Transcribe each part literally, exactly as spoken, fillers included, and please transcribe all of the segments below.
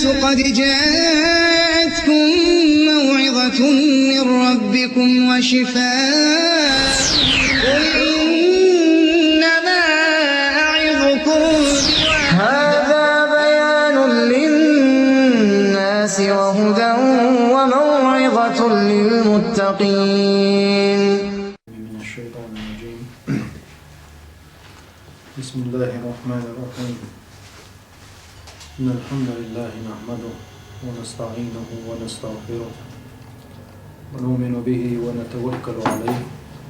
قد جاءتكم موعظة من ربكم وشفاء. قل إنما أعظكم هذا بيان للناس وهدى وموعظة للمتقين. من الشيطان الرجيم. بسم الله الرحمن الرحيم. إن الحمد لله نحمده ونستعينه ونستغفره ونؤمن به ونتوكل عليه،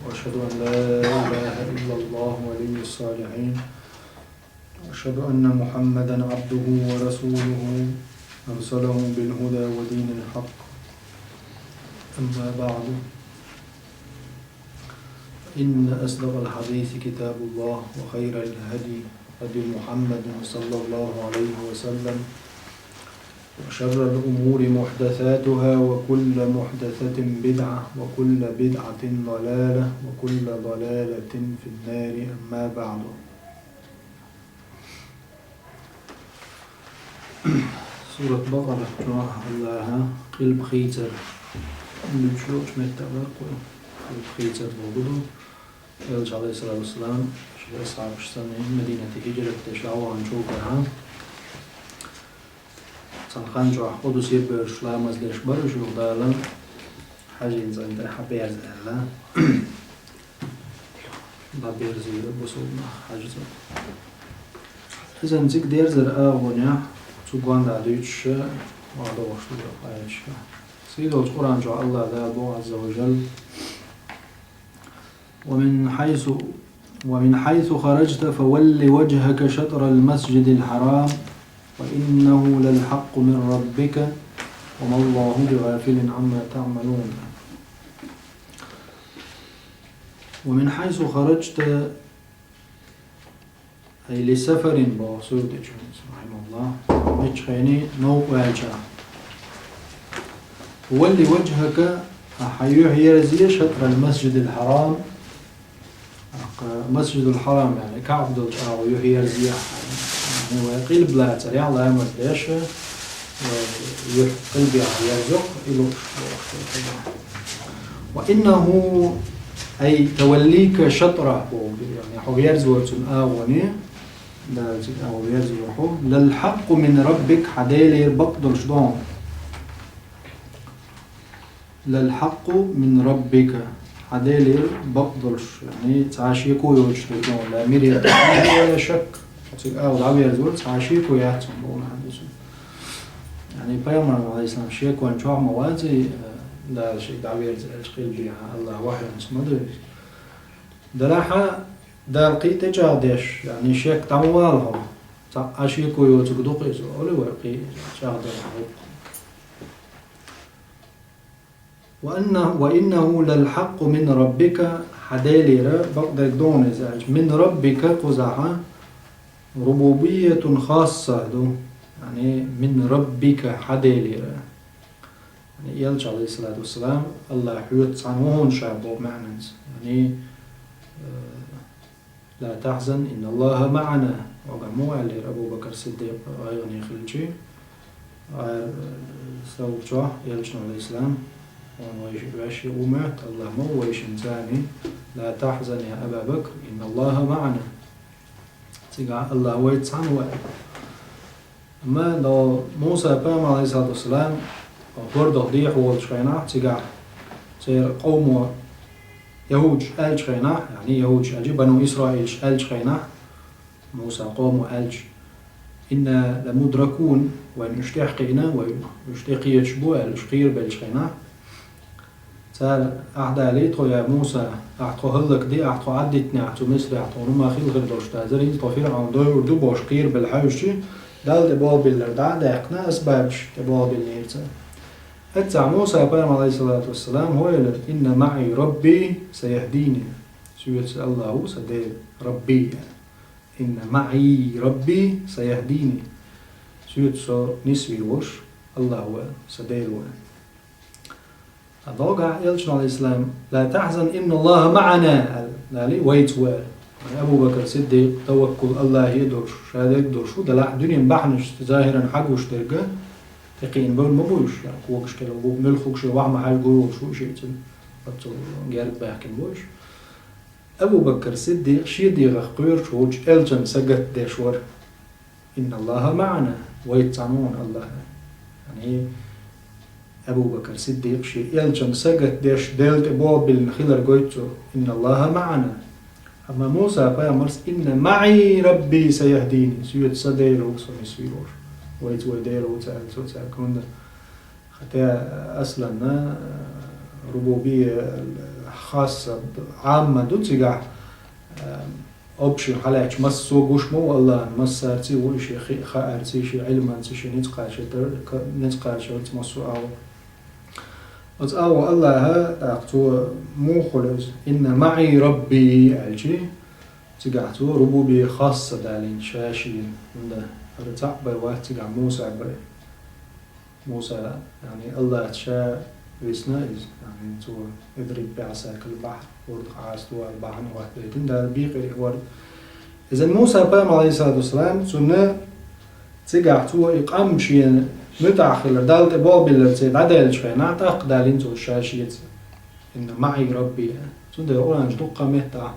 وأشهد أن لا إله إلا الله ولي الصالحين، وأشهد أن محمدا عبده ورسوله أرسله بالهدى ودين الحق. أما بعد، فإن أصدق الحديث كتاب الله، وخير الهدي هدي محمد صلى الله عليه وسلم، وشر الأمور محدثاتها، وكل محدثة بدعة، وكل بدعة ضلالة، وكل ضلالة في النار. أما بعد. Сурат Бакъара чу Аллаха къилба хийцар. Дуьйцуш йолчу меттехь бакъо къилба хийцар бохург ду. Элча, алейхиссалату вассалам, шен асхьабаш санна, Мадинате хӀижрат деш дӀаваханчул тӀаьхьа, цхьана хан чохь Къудсера боьршуш ламаз деш бара уьш, юха Дала хьаьжин цӀарна тӀе хьаберза аьлла. ДӀаберзийра бусулба нах хьаьжцӀа. Иза цига дерзар агӀонехь, цу гондахь дуьйцуш, охьадогӀуш ду аяташ. Сийдолчу Къуръан чохь Аллах Дала боху, Азза ва Жалла: ومن حيث، ومن حيث خرجت فول وجهك شطر المسجد الحرام وإنه للحق من ربك وما الله بغافل عما تعملون. ومن حيث خرجت، أي لسفر, боху Суьртичун, рахьимахуллах, миччахьений новкъа ваьлча. فول وجهك, хьан юьхь ерзае, شطر المسجد الحرام, Масжидул Хьарам, яъни Каъба долчу агӀор юьхь ерзае, яъни вай къилба лацарехь ламаз деш, вай юьхь къилбехь ерзо, и лууш боху. وإنه أي توليك شطره боху, яъни хьо верзор цуьнан агӀоне, Дала цига агӀор верзор хьо, للحق من ربك, хьан Делера бакъ долуш ду хьуна. للحق من ربك, хьан Делера бакъ долуш, яъни цхьа шеко йоцуш дерг ду хьуна, لا مرية, لا شك, цига агӀор дӀаверзор цхьа шеко яц хьуна боху маьӀна ду цуьнан. Яъни пайхамар, алейхиссалам, шекон чохь ма вац и, Дала шега дӀаверза аьлча къилбехь, Аллах вахьйонца ма ду иза. Делахь а Дала кхин а тӀечӀагӀдеш, яъни шек дӀа ма вала хьо, цхьа а шеко йоцург ду-кх иза, олий вай кхин а чӀагӀдарехь гӀуллакх. وأنه، وإنه للحق من ربك, хьан Делера бакъдерг ду хьуна иза аьлча, من ربك кхузахь ربوبية خاصة ду, яъни من ربك, хьан Делера. Яъни Элча, алейхиссалату вассалам, Аллах хьоьца цхьаьна ву хьуна ша боху маьӀнанца. Яъни, э, لا تحزن إن الله معنا. Вагахь муха аьллера Абу Бакр Сиддикъ гӀайгӀане хилча, гӀайр, э, совгӀа чохь, Элчано, алейхиссалам, хьуна вайша ваьшша ву моьтту, Аллах ма ву вайшинца, амин. لا تحزن يا أبا بكر إن الله معنا. Цигахь Аллах вайца цхьаьна ву аьлла. Амма до Муса пайхамар, алейхиссалату вассалам, хӀордах дехьа волчу хенахь, цигахь церан къомо яхӀудаш аьллачу хенахь, яъни яхӀудаш аьлча, бану Исраилаш аьллачу хенахь, Муса къомо аьлча: إنا لمدركون, вайна уьш тӀекхиъна, вай уьш тӀекхеташ бу аьлла, уьш кхерабеллачу хенахь, цара: «Ахь далий тхо, я Муса, ахь тхо хӀаллакде, ахь тхо Ӏадитинехь, цу Мисрехь тхуна хӀума хилла хир долуш дацара, хӀинца тхо ФирӀавна дойур ду», — бохуш кхерабелла хьаьвсича, Далла тӀе болх биллар дӀа а даьккхина, асбабаш тӀе болх биллинера цара. Эццахь Муса пайхамар, алейхиссалату вассалам, хӀун элира: «إن معي ربي سيهدين». Соьца Аллах ву сан Дела, Рабби. «إن معي ربي سيهدين». Соьца со нисвийр волуш Аллах ву, сан Дела ву. Ткъа догахь Элчано, алейхиссалам: «لا تحزن إن الله معنا», — аьлла, далий, вайца ву аьлла. Абу Бакр Сиддикъ, таваккул Аллахе а долуш, ша дерг а долуш ву, делахь дуьненан бахьанашца захӀиран хьагуш дерг а, Кхиъна бевлла ма бу уьш, когаш кхелла бу, муьлхха шен вахьа ма хьажа гур волуш ву шиъ цуьнан, оццул герга баьхкина бу уьш. Абу Бакр Сиддикъ шен дегӀах кхоьруш волчу элчанна сагатдеш вара: «Инна Аллаха маӀана», вайца цхьаьна ву Аллах. Яъни, Абу Бакр Сиддикъ шен элчанна сагатдеш, Делан тӀе болх биллина хилар гойту цо: «Инна Аллаха маӀана». Амма Муса пайхамарс: «Инна маӀи Рабби саяхдини», соьца сан Дела ву со нисвийр волуш. Вайца вай Дела ву ца аьлла цо цаьрга, хӀунда хӀетте асланна рубубия хасса, Ӏамма ду цигахь, общий хьалаьцча, массо а гуш ма ву Аллахьна, массаьрца а ву и шен хи-, хаарца, и шен Ӏилманца, и шен ницкъ кхачар-, ка-, ницкъ кхачарца массо а агӀо. Оцу агӀо Аллаха, тӀаккха цо муха хуьлу иза: «Инна маӀи Рабби», аьлчи, цигахь цо рубубия хасса далийна ша шена, хӀунда хӀара цхьаъ бен вац цигахь Муса бен. Муса, яъни, Аллаца ша висна иза, яъни, цо: «Идриб биӀасакал бахьр», хӀорда Ӏаса тӀе аьлла, бахьана хӀоттадайтина Дала бекъе хӀорда. Иза Муса пайхамар, Ӏалайхиссалату вассалам, цунна цигахь цо и къам шена муьтӀахь хилар, Далла тӀе болх биллар церан дӀадаьллачу хенахь, тӀаккха далийна цо ша шеца: «Инна маӀи Рабби». Цундела Къуръан чу дуккха меттахь,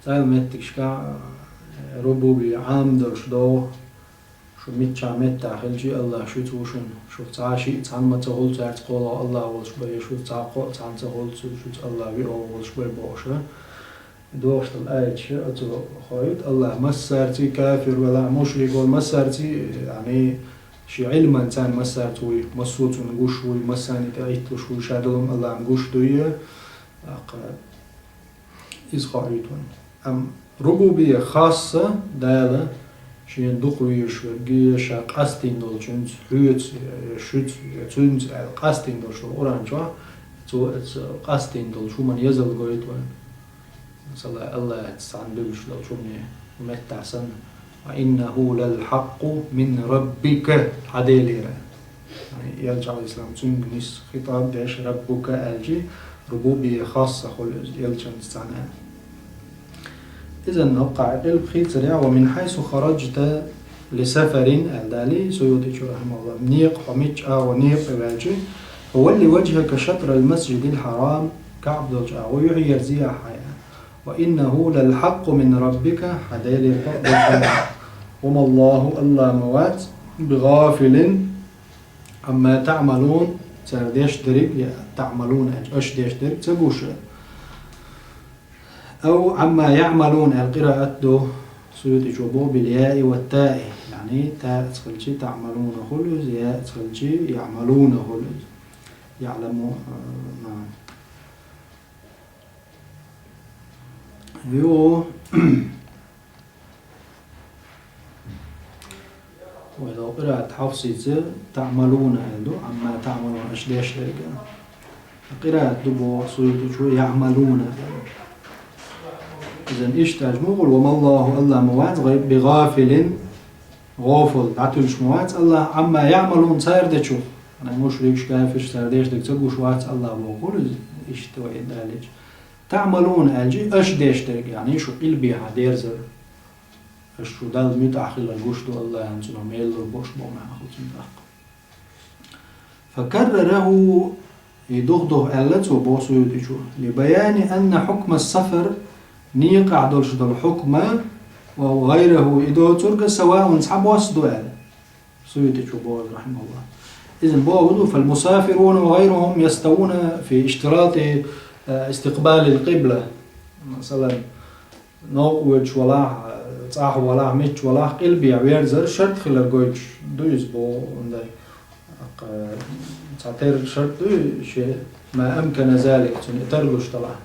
цхьайолу меттигашкахь, рубубия Ӏамма долуш догӀу. Шу миччахь меттахь хилчи, Аллах шуьца ву шуна. Шух цхьа а шиъ цхьаьна ма ца хуьлу цаьрца кхоалгӀа Аллах волуш бен, я шух цхьа а кхоъ цхьаьна ца хуьлу цу-, шуьца Аллах виъ ву волуш бен бохуш. ДогӀуш долу аяташ оцо хоуьйту, Аллах массаьрций, кафир велахь, мушрик велахь, массаьрций, яъни, шен Ӏилманца царна массаьрца вуй, массо а цунна гуш вуй, массарна тӀе Ӏитталуш вуй, ша долу Аллахьна гуш дуй. ТӀаккха иза хоуьйту вайна. Амма рубубия хасса Дала шена дукха везаш верг, ша къастийна долчуьнца, хьоьца, я шуьца, я цуьнца аьлла, къастийна долуш долу Къуръан чохь, цо оцу къастийна долчу хӀуманна езалла гойту вайна. Масала, Аллаца цхьаьна дуьллуш долчу хӀумане, меттахь санна: «Ва иннаху лал хьакъу мин раббика», хьан Делера. Яъни, элча, Ӏалайхиссалам, цуьнга нисса хитӀаб деш, «Раббука», аьлчи, рубубия хасса хуьлу иза, элчанца цхьаьна аьлла. Иза хӀокхахь къилба хийцарехь: «Ва мин хьайсу хараджта ли сафарин», аьлла далий, Суютичо, рахьимахуллах, некъа хьо мичча агӀо некъа ваьлчи, «фа валли ваджхака шатрал масджидил хьарам», КаӀба долчу агӀо юьхьъерзийахь хьайн. «Ва иннаху лал хьакъу мин раббика», хьан Делера хьо а дерг ду. «Ва маллаху», Аллах ма вац, «би гӀафилин амма таӀмалун», цара деш дерг, я «таӀмалун» аьлча, аша деш дерг ца гуш. Ав «амма яӀмалун» аьлла къираат ду, Суютичо боху: «бил яи ва таи», яъни, таъ ца хилчи, «таӀмалуна» хуьлу иза, яъ ца хилчи, «яӀмалуна» хуьлу иза. «ЯӀламу», а, на. Юха, вай долу къираат Хьафсица «таӀмалуна» аьлла ду, «амма таӀмалуна», аша деш дерг. Къираат ду боху Суютичо «яӀмалуна» аьлла. Иза иштта аьлча муха хуьлу: «Ва маллаху», Аллах ма вац, «гӀай-, би гӀафилин», гӀофал, дӀатуьллуш ма вац Аллах, «амма яӀмалун», цара дечух. Яъни, мушрикаш, кафирш, цара деш дерг ца гуш вац Аллах боху хуьлу иза, иштта вай далийча. «ТаӀмалуна» аьлчи, аша деш дерг, яъни, шу къилбехьа дерзар. Аша шу Далла муьтӀахь хилар гуш ду Аллахьан, цунах мел лур бу аша боху маьӀна хуьлу цуьнан тӀаккха. «Факаррараху», и дух-дух аьлла цо, боху Суютичо, «ли баяни анна хьукма сафар», некъахь долуш долу хьукма, «ва гӀайраху», и доцург а, «саваун», цхьабосса ду аьлла. Суютичо боху, рахьимахуллах. Иза боху ду: «Фал мусафируна ва гӀайрухум яставуна фи иштирати, э, истикъбалил къибла». Масалан, новкъа воьдуш валахь, цӀахь валахь, мичча валахь, къилбехьа верзар шарт хилар гойтуш ду иза боху, хӀунда, тӀаккха, цхьатерра шарт ду шен «ма амкана залик», цунна и тарлуш далахь.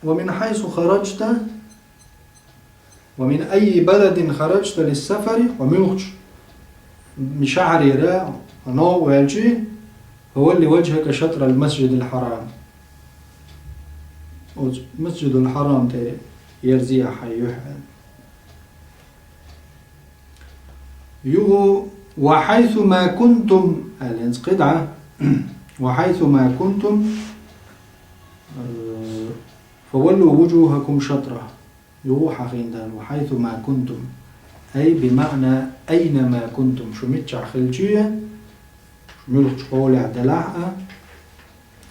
«Ва мин хьайсу хараджта», «ва мин айи баладин хараджта лиссафари», ва муьлххачу шахьарера новкъа ваьлчи, «фа валли ваджхака шатрал масджидил хьарам». Оцу Масджидул Хьарам тӀе ерзийахь хьайн юьхь аьлла. Юха: «Ва хьайсу ма кунтум», аьлла, хӀинца кхидӀа: «Ва хьайсу ма кунтум, э, фа валлу вуджухакум шатра». Юха хьахийна дан: «Ва хьайсу ма кунтум». أي بمعنى أينما كنتم, шу миччахь хилча а, шу муьлххачу хьолехь делахь а,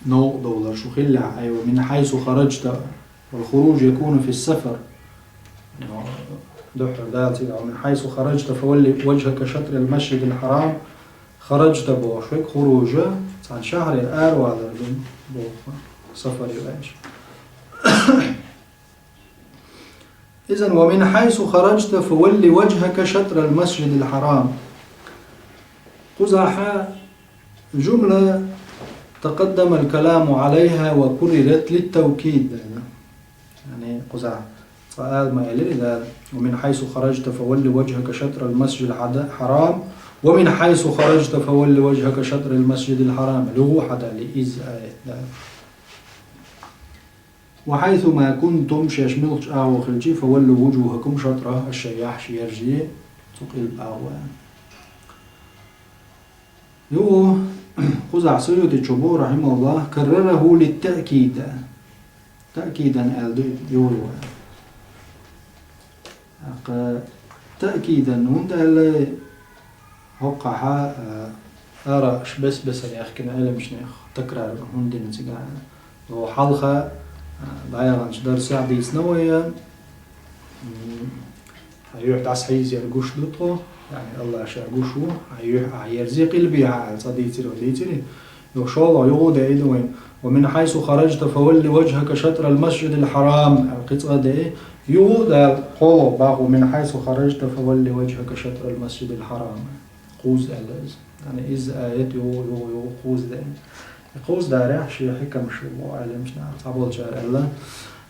новкъа довлар шу хиллехь а, أي ومن حيث خرجت, والخروج يكون في السفر. Дуьххьара Дала цига, ومن حيث خرجت فول وجهك شطر المسجد الحرام, خرجت бохуш верг خروج, цхьана шахьаре аравалар ду боху, сафаре ваьлча. إذن ومن حيث خرجت فول وجهك شطر المسجد الحرام. Кхузахь жумла تقدم الكلام عليها وكررت للتوكيد. Яъни кхузахь цкъа ала ма элира Дала: ومن حيث خرجت فول وجهك شطر المسجد الحرام، ومن حيث خرجت فول وجهك شطر المسجد الحرام. Лугу хьадали иза аят да. وحيث ما كنتم, шаьш муьлххачу агӀор хилча, فولوا وجوهكم شطره, аш шайн яххьаш ерзае цу къилба агӀор. Юха кхузахь Суютичо боху, رحمه الله, كرره للتأكيد. تأكيدا аьлла ду юха. ТӀаккха تأكيدا хӀунда аьлла, хӀокхахь, а, арахьаш бес-бесара яьхкина Ӏеламчу нехан такрар хӀунда дина цигахь. Хьалха, а, дӀаяханчу дарсехь дийцина вай, м, хьан юьхь дӀасахьийзаяр гуш ду тхо, яъни АллахӀ Ша гуш ву, хьан юьхь ахь ерзе къилбехьа аьлла цкъа дийцира вай, дийцирий? Юха шолгӀа юха а деъна вайн: ومن حيث خرجت فول وجهك شطر المسجد الحرام аьлла кхин цкъа а деъна, юха а Дала кхолло боху: ومن حيث خرجت فول وجهك شطر المسجد الحرام. Кхузза аьлла иза. Яъни иза аят юха, юха, юха кхузза деъна. Кхузза дарехь шен хьикамаш бу Ӏеламчу наха. Цхьаболчара аьлла,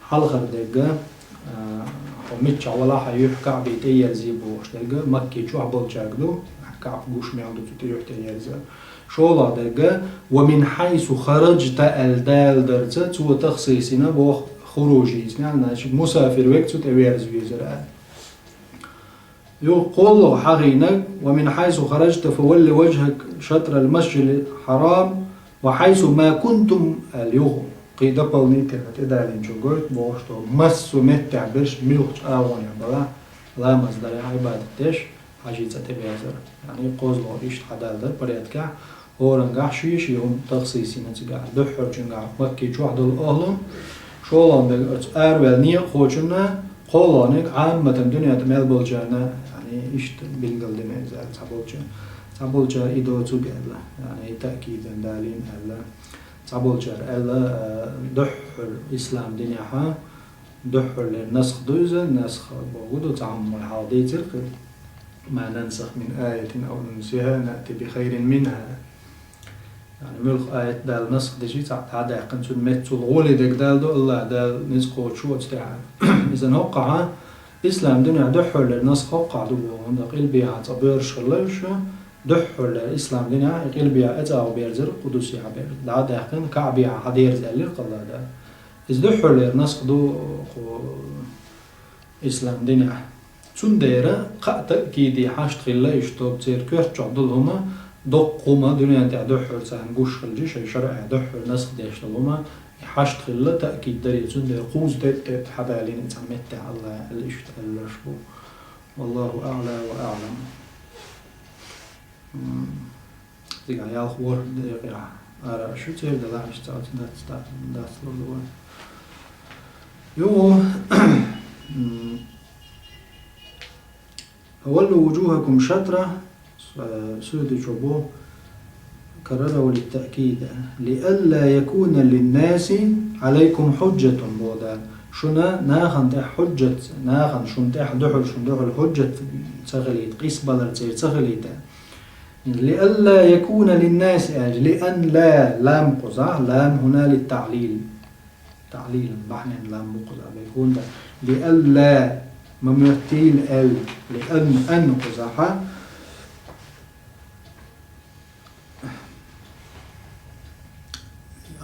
хьалхара дерг, а, хьо миччахь валахь а, хьан юьхь КаӀбе тӀеерзе бохуш дерг Макке чохь болчаьрга ду, КаӀба гуш мел ду цу тӀе юьхь тӀеерзар. ШолгӀа дерг, ومن حيث خرجت аьлла даларца, цо тахсис йина боху, хуружица, значит, мусафир верг цу тӀе верза везар аьлла. Юха кхолло хьахийнарг: ومن حيث خرجت فول وجهك شطر المسجد الحرام وحيث ما كنتم аьлла юха. Кхин дополнительно тӀедалийначо гойту бохуш ду, массо а меттехь берш муьлххачу агӀонехь балахь, ламаз дарехь, Ӏибадат деш, хьажий цӀа тӀеберзар. Яъни кхозлагӀа иштта хьадалдар порядкехь, хӀорангахь шен-шен хӀума тахсис йина цигахь, дуьххьарчуьнгахь Макке чохь долу ахӀлу, шолгӀаниг оцу араваьлла некъахочунна, кхоллониг Ӏамматан дуьнен тӀе мел болчарна, яъни иштта билгалдина иза аьлла цхьаболчара. Цхьаболчара и доцург аьлла, яъни таъкидан далийна аьлла. Цхьаболчара аьлла, а, дуьххьара ислам динехьа, дуьххьарлера насх ду иза, насх боху ду, цхьа хӀума вай хьалха дийцира кхин: ما ننسخ من آية أو ننسها نأت بخير منها. Яъни муьлхха аят Дала насх дичи, цхьаъ дӀадаьккхина, цуьнан метта цул гӀоле дерг даладо, АллахӀ Дала ницкъ кхочуш ву оцу тӀехь. Иза хӀокхахь, ислам динехь дуьххьарлера насх хӀокхахь ду боху, хӀунда къилбехьа цкъа боьрша хилла уьш, дуьххьарлера ислам динехь и къилбехьа эцӀагӀа берзар, къудусехьа берзар. ДӀадаьккхина, КаӀбехьа хьадерза аьллера АллахӀ Дала. Иза дуьххьарлера насх ду кху ислам динехь. Цундела кхаа таъкиде хьашт хилла иштта, церан коьрта чохь долу хӀума, доккха хӀума дуьнен тӀехь дуьххьара царна гуш хилча, шайн шарӀехь дуьххьара насх деш долу хӀума, и хьашт хилла таъкид даре, цундела кхузза тӀе-тӀе хьадалийна цхьана меттехь АллахӀа аьлла иштта аьлларш бу. والله أعلى وأعلم. М. Цигахь ялх ворхӀ декъехь ара шу церан делахь, иштта цхьа дац, дац, дац лур ду вай. Юха, м, فولوا وجوهكم شطره, э, Суютичо боху, كرره للتأكيد, لئلا يكون للناس عليكم حجة боху Дала. Шуна нахана тӀехь хьуджат, нахана шуна тӀехь дуьхьал, шуна дуьхьал хьуджат ца хилийта, къийсабалар церан ца хилийта. لئلا يكون للناس аьлча, لأن لا, лам кхузахь, لام هنا للتعليل. ТаӀлил, бахьанен лам бу кхузахь, бехунда. لئلا, ма моьттийла аьлла, لأن, أن кхузахь.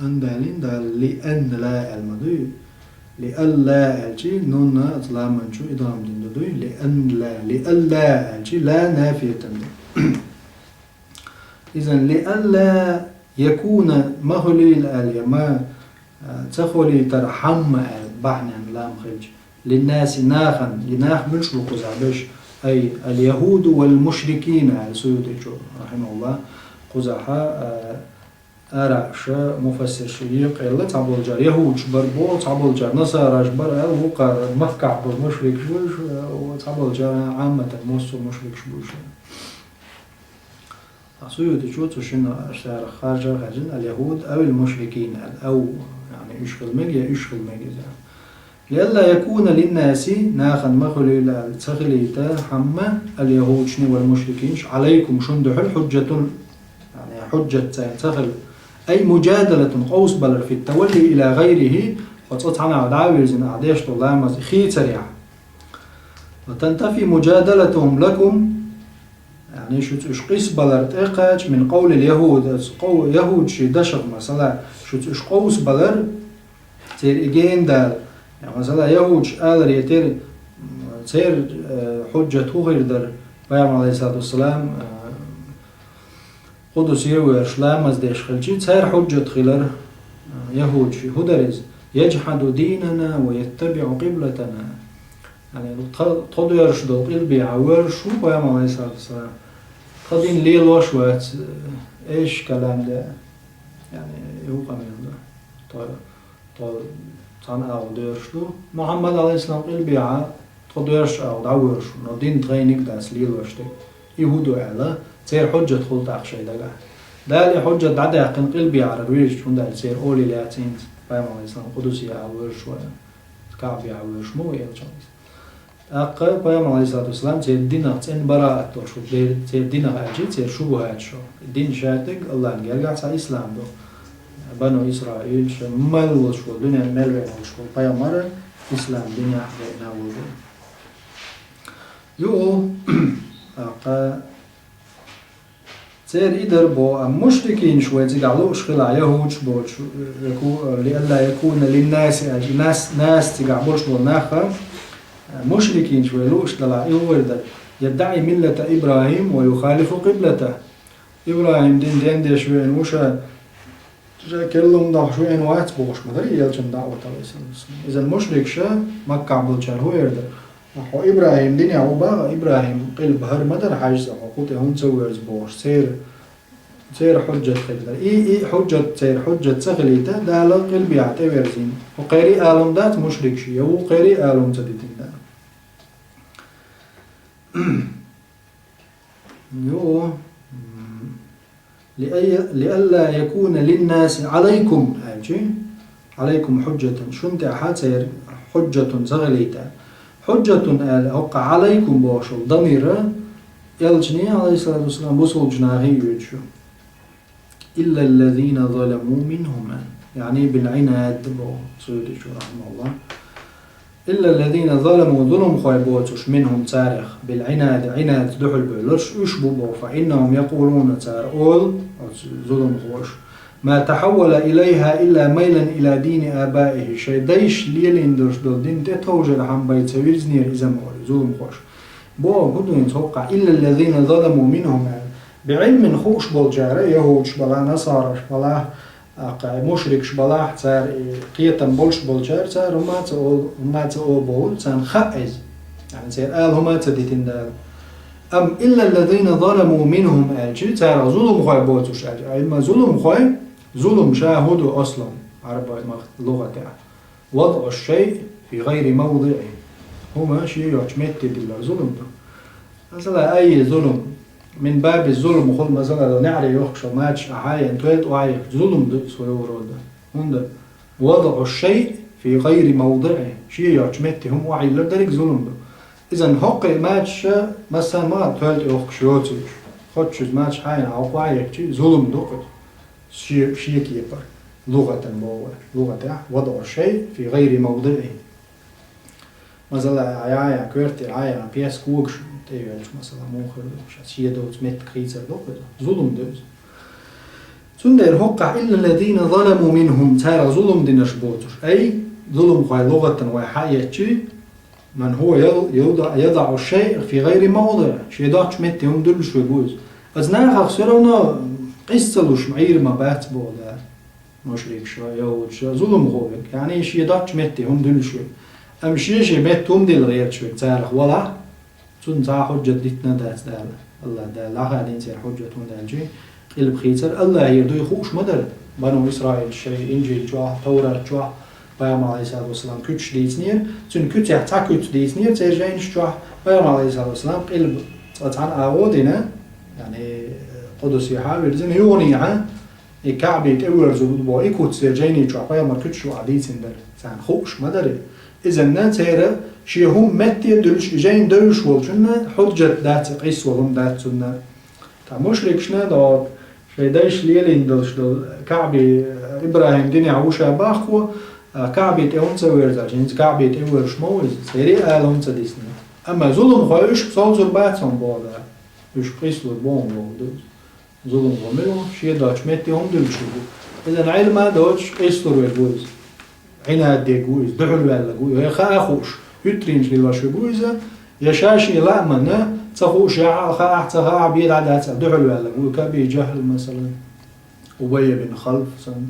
أن далийна Дала, لأن لا аьлла ма дуй. لئلا аьлча, нунна оцу ламан чу идгӀам дина ду дуй. لأن لا, لئلا аьлча, لا нафиятан ду. Изан, لئلا يكون, ма хуьлийла аьлла, я ма, а, ца хуьлийтара хьамма аьлла, бахьанен лам хилча. للناس нахана, и нах муьлш бу кхузахь берш, أي اليهود والمشركين, аьлла Суютичо, рахьимахуллахӀ, кхузахьа, а, арахьаша, муфассирша юкъе йилла цхьаболчар яхӀудаш бар боху, цхьаболчар насараш бар аьлла, вукхара Маккахь болу мушрикаш бу уьш, а, цхьаболчар Ӏамматан массо а мушрикаш бу уьш. Ткъа Суютичо цу шинна шархь харжа хаьржина: اليهود أو المشركين аьлла, ау, яъни уьш хила мега, я уьш хила мега иза. لئلا يكون للناس, нахана ма хуьлийла аьлла, ца хилийта хӀумма, اليهود шуна, والمشركين, عليكم, шуна дуьхьал, حجة, яъни хьужжат царна ца хила. أي مجادلة, къовсабалар, في التولي إلى غيره, хьо цкъа цхьанхьа дӀа а вирзина, ахь деш долу ламаз хийцарехь. وتنتفي مجادلتهم لكم, яъни шуьца уьш къийсабалар тӀекхача, من قول اليهود, аса къов-, яхӀудашийн дашах, масала, шуьца уьш къовсабалар, церан и гена дала. Я, масала, яхӀудаш аларе терра, м, церан, э, хьужжат хӀун хир дара, Пайхамар, Ӏалайхиссалату вассалам, э, Къудсийна воьрзуш ламаз деш хилча, церан хьужжат хилар, э, яхӀудашийн, хӀун дара иза? يجحد ديننا ويتبع قبلتنا. Яъни, тхо, тхо доьрзуш долу къилбехьа воьрзуш ву Пайхамар, Ӏалайхиссалату вассалам. Тхан дин лелош вац, э, эшаш калам де. Яъни, юха къамел ду. Тхо, тхо цхьана агӀор доьрзуш ду. Мухьаммад, Ӏалайхиссалам, къилбехьа тхо доьрзуш агӀор дӀавоьрзуш ву, но дин тхайниг дац лелош дерг. И хӀун ду аьлла, церан хьужжат хуьлу тӀаккха шайн дагахь. Дала и хьужжат дӀадаьккхина къилбехьара вирзича, хӀунда аьлча церан олийла яц хӀинца, Пайхамар, Ӏалайхиссалам, Къудсийна воьрзуш ву, КаӀбехьа воьрзуш ма ву элчанца. ТӀаккха Пайхамар, Ӏалайхиссалату вассалам, церан динах цӀена бараат долуш ву, церан динах аьлча, церан шубухӀаташ шу. Дин шадерг АллахӀан гергахь цхьа ислам ду. Бану Исраилша мел волуш волу, дуьненна мел веана волуш волу пайхамар ислам динехь веана волу. Юха, тӀаккха, церан и дар боху, амма мушрикинаш вай цигахь лууш хилахь, яхӀудаш боцуш, яку-, لئلا يكون للناس аьлча, нас, нас цигахь болуш болу нах, мушрикинаш вай лууш далахь, и хӀун хир дара: يدعي ملة إبراهيم ويخالف قبلته. ИбрахӀим дин дендеш веана ву ша, ша керла хӀума дохуш веана вац бохуш ма дара и элчан даӀват, Ӏалайхиссалату вассалам. Иза мушрикаша, Маккахь болчара хӀун эр дара? Хьо ИбрахӀим динехь ву боху, ИбрахӀим къилба хӀара ма дара хьаьжцӀа, хьо кху тӀе хӀунда ца воьрзу бохуш, церан, церан хьужжат хир дара. И, и хьужжат, церан хьужжат ца хилийта, Дала къилбехьа тӀеверзийна. Хьо кхерий алам дац мушрикаши, я ву кхерий алам ца дитина Дала. Юха, м, لأي-, لئلا يكون للناس عليكم аьлчи, عليكم حجة, шуна тӀехь церан хьужжатун ца хилийта. Хьужжатун аьлла, хӀокху عليكم бохуш волу дамир элчане, Ӏалайхиссалату вассалам, бусулбачу нахе а оьцуш ю. إلا الذين ظلموا منهم, яъни بالعناد боху Суютичо, рахьимахуллахӀ. إلا الذين ظلموا, зуламхой боцуш, منهم, царех, بالعناد, Ӏинад дуьхьал бевлларш, уьш бу боху, فإنهم يقولون, цара олу, оцу зуламхоша, ما تحول إليها إلا ميلا إلى دين آبائه, шайн дайша лелийна долуш долу дин тӀетовжархьама бен ца вирзинера иза ма олу, зуламхоша. Боху хӀун ду хӀинца хӀокхахь, إلا الذين ظلموا منهم аьлла. БиӀилмин хууш болчара, яхӀудаш балахь, насараш балахь, а, кху мушрикаш балахь, цара и кхетам болуш болчара, цара хӀума а ца олу, хӀума а ца олу боху, царна хаьа иза. Яъни церан ала хӀума а ца дитина Дала. Амма إلا الذين ظلموا منهم аьлчи, царах зуламхой боцуш аьлчи. Амма зуламхой, зулам ша хӀун ду аслан, Ӏарбойн мах-, лугӀатехь? وضع الشيء في غير موضعه. ХӀума шен йоцучу метте диллар зулам ду. Масала, أي ظلم, من باب الظلم хуьлу, масала, неӀаре йохкуш йолу мачаш ахьа а ян, тоьлла тӀе охьа а яхча, зулам ду своего рода. ХӀунда وضع الشيء في غير موضعه, шен йоцучу метте хӀума охьайиллар дерриг зулам ду. Иза хӀокху мачаш массарна ма тоьлла тӀе йохкуш йоцуш. Хоцчуьнца мачаш хьайна хьалха охьа а яхча, зулам ду кхуза. Шен, шен кепара. ЛугӀатан боху вай. ЛугӀатехь, وضع الشيء في غير موضعه. Масала, Ӏа яхьа а ян, коьрте Ӏа а ян, пес когаш тӀе йоьлча, масала, муха хир ду, шен доцу меттиг хийцар ду кхуза. Зулам ду иза. Цундела хӀокхахь إلا الذين ظلموا منهم, царах зулам динарш боцуш. أي, зуламхой лугӀатан вай хьаэцчи, من هو يضع، يضع الشيء في غير موضعه. Шен доцучу метте хӀума дуьллуш верг ву иза. Оцу нахах всё равно къиза ца луш Ӏийр ма бац боху Дала. Мушрикаш а, яхӀудаш а, зуламхо верг. Яъни шен доцучу метте хӀума дуьллуш верг. Амма шен-шен метта хӀума дилла гӀерташ верг царах валахь, Цунна цхьа а хьуджат дитина дац Дала. АллахӀ Дала дӀахадийна церан хьуджат, хӀунда аьлча къилба хийцар АллахӀера дуй хууш ма дара. Бану Исраил шайн Инжил чохь, Таврат чохь Пайхамар, Ӏалайхиссалату вассалам, куьцаш дийцинера, цуьнан куьцех цхьа куьц дийцинера церан жайнаш чохь, Пайхамар, Ӏалайхиссалату вассалам, къилба цкъа цхьана агӀо а дина, яъни, кхо доьзал схьа а вирзина, юханехьа и КаӀбе тӀеверзур ву боху и куц церан жайни чохь Пайхамар куьцаш юкъахь дийцина дара. Царна хууш ма дара. Изанна церан шен хӀума метте а дуьллуш, и жайна девзаш волчунна хьуджат дац, къийса волу хӀума дац цунна. Ткъа мушрикашна а догӀу, шайн дайша лелийна долуш долу КаӀбе, ИбрахӀим динехь ву ша боху, а, КаӀбе тӀе хӀунда ца верзаш, хӀинца КаӀбе тӀе верзаш ма ву иза, церан а ала хӀунда ца дисна. Амма зуламхой уьш совцур бац хьуна боху Дала. Уьш къийсалур бу хьуна боху Дала. Зуламхо мила ву, шен доцчу метте хӀума дуьллуш ву. Иза Ӏилма а доцуш, къийсалур верг ву иза. Ӏинад дерг ву иза, дуьхьалваьлларг ву иза. Я хаа хууш, хӀуьттаренаш лелош верг ву иза, я ша шен лаамана, ца хууш, я хьал хаахь, ца хаахь, бен дӀа дац аьлла, дуьхьалваьлларг ву. КаӀбе Жахьл, масалан, Убай бин Халф санна,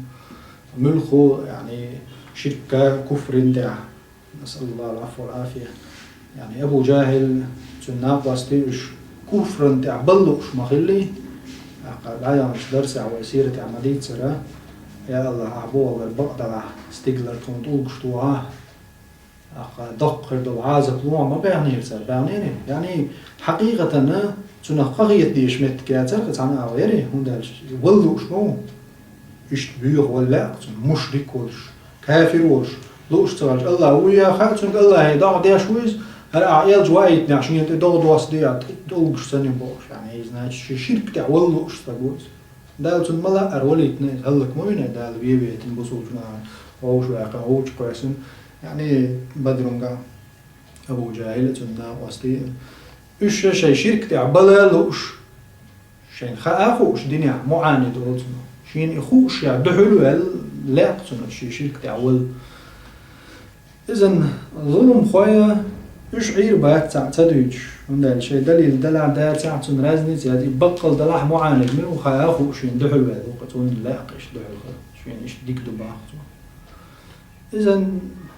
муьлхха, яъни, ширка, куфрин тӀехь. Насъалуллахал Ӏафва вал Ӏафия. Яъни Абу Жахьил, цуьнан накъостий уьш куфран тӀехь бала лууш ма хиллий. ТӀаккха дӀаяханчу дарсехь вай сиратехь ма дийццара, я АллахӀ, ахь бохург бакъ далахь, стигалара тхуна тӀулгаш тохахь, тӀаккха доккха хир долу Ӏазап лохьа ма баьхнера цара, баьхнера. Яъни, хьакъикъатана, цунах къахета дезаш меттиг яцара кхин цхьана агӀо яра, хӀунда аьлча вала лууш ма ву. Иштта боьха вала лаьа-кх цунна, мушрик волуш, кафир волуш, лууш ца хилча, АллахӀ ву яха а, цуьнга АллахӀе догӀа деш ву иза, хӀара ахь элча ваийтинехь шена тӀе догӀа доссадо аьлла, тӀулгаш ца ним бохуш, яъни, иза, значит, шен ширк тӀехь вала лууш стаг ву иза. Дала цунна ма лаара валийтина иза, хӀаллак ма вина Дала, вен вейтина бусулба нахана, вовшах ваьккхина, вовчу кхоьссина, яъни, Бадрунга Абу Жахьил а, цуьнан накъостий а. Уьш шайн ширк тӀехь бала лууш, шайна хаа хууш, динехь муӀанид олу цунах. Шена и хууш, ша дуьхьал ваьлла, лаьа-кх цунах шен ширк тӀехь вала. Иза зуламхой, уьш Ӏийр бац цхьаъ ца дуьйцуш, хӀунда аьлча шайн далил далахь, дацахь, цунна разница яц, и баккъал далахь муӀанид мила ву хаа хууш, шена дуьхьал ваьлла ву-кх, цунна лаьа-кх иштта дуьхьал хила, шена иштта дика ду боху цо. Иза,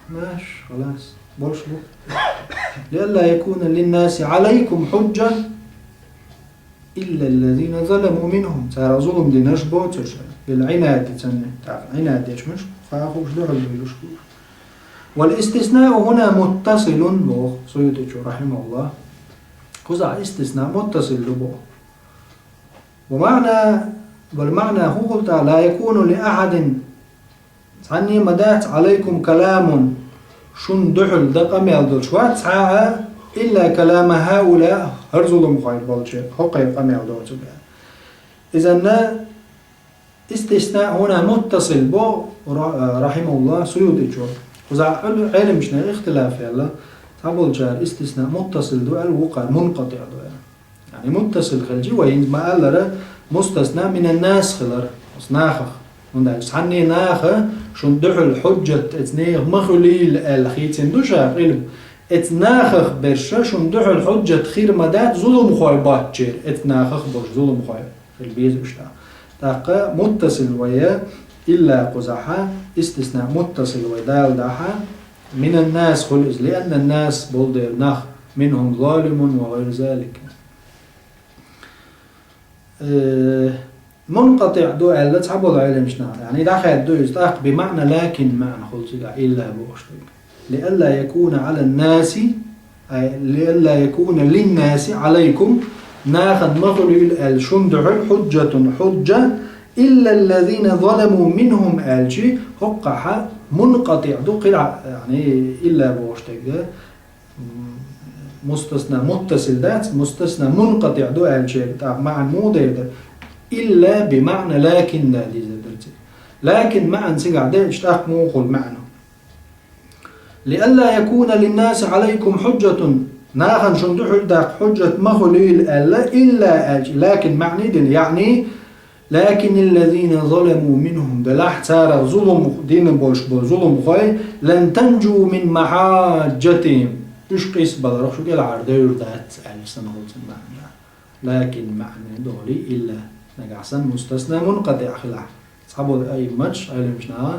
маш, халас, болуш бу. لئلا يكون للناس عليكم حجة إلا الذين ظلموا منهم. Цара зулам динарш боцурш, билгӀинад дицанна, тӀаккха Ӏинад дечу муьш, хаа хууш дуьхьал дуьйлуш бу. والاستثناء هنا متصل, боху СуютӀичо, рахьимахуллахӀ. Кхузахь истисна муттасил ду боху. ومعنى، والمعنى хӀун хуьлу тӀаккха, لا يكون لأحد, цхьанне а ма дац, عليكم كلام, шуна дуьхьал дан къамел долуш вац цхьа а, إلا كلام هؤلاء, хӀара зуламхой болчеран, хӀокхеран къамел доцург. Изанна истисна хӀуна муттасил бо, ра-, рахьимахуллахӀ, СуютӀичо. Кхузахь Ӏел-, Ӏеламчнех ихтилаф яьлла, цхьаболчара истисна муттасил ду аьлла, вукхара мункъатӀиъ ду аьлла. Яъни муттасил хилчи, вай хӀинца ма-аллара, мустасна минан-нас хилар, оцу нахах. ХӀунда аьлча цхьанне наха шуна дуьхьал хьуджат эца нехан ма хуьлийла аьлла хийцина ду ша къилба. Эца нахах берша шуна дуьхьал хьуджат хир ма дац зуламхой боцчеран, эца нахах болуш зуламхой хила беза уьш тӀаккха. ТӀаккха муттасил вай илла кхузахьа, истисна муттасил вай даладахьа, минан-нас хуьлу иза, لأن الناس болу дела нах, منهم ظالم وغير ذلك. Э, мункъатӀиъ ду аьлла цхьаболу Ӏеламчу наха, яъни дӀахаьдда ду иза, тӀаккха бимаъна лакин маъна хуьлу цигахь илла бохуш дерг. لئلا يكون على الناس، ай, لئلا يكون للناس عليكم, нахана ма хуьлийла аьлла шуна дуьхьал хьуджатун хьуджа, إلا الذين ظلموا منهم аьлчи, хӀокхахьа мункъатӀиъ ду, къира, яъни илла бохуш дерг. М, мустасна муттасил дац, мустасна мункъатӀиъ ду аьллачеран тӀаккха маьӀна муха дер дара? Илла бимаъна лакин да дийзар дара цига. Лакин маьӀна цигахь делча тӀаккха муха хуьлу маьӀна? لئلا يكون للناس عليكم حجة, нахана шуна дуьхьал даккха хьуджат ма хуьлийла аьлла, илла аьлча, лакин маьӀна дина, яъни, لكن الذين ظلموا منهم, делахь царах зулам дина болуш болу зуламхой, لن تنجوا من محاجتهم, уьш къийса баларх шу кӀелхьардевр дац аьлла санна хуьлу цуьнан маьӀна. Лакин маьӀна долий илла, нагахь санна мустасна мункъатӀиъ хилахь. Цхьаболу аимматаш, Ӏеламчу наха,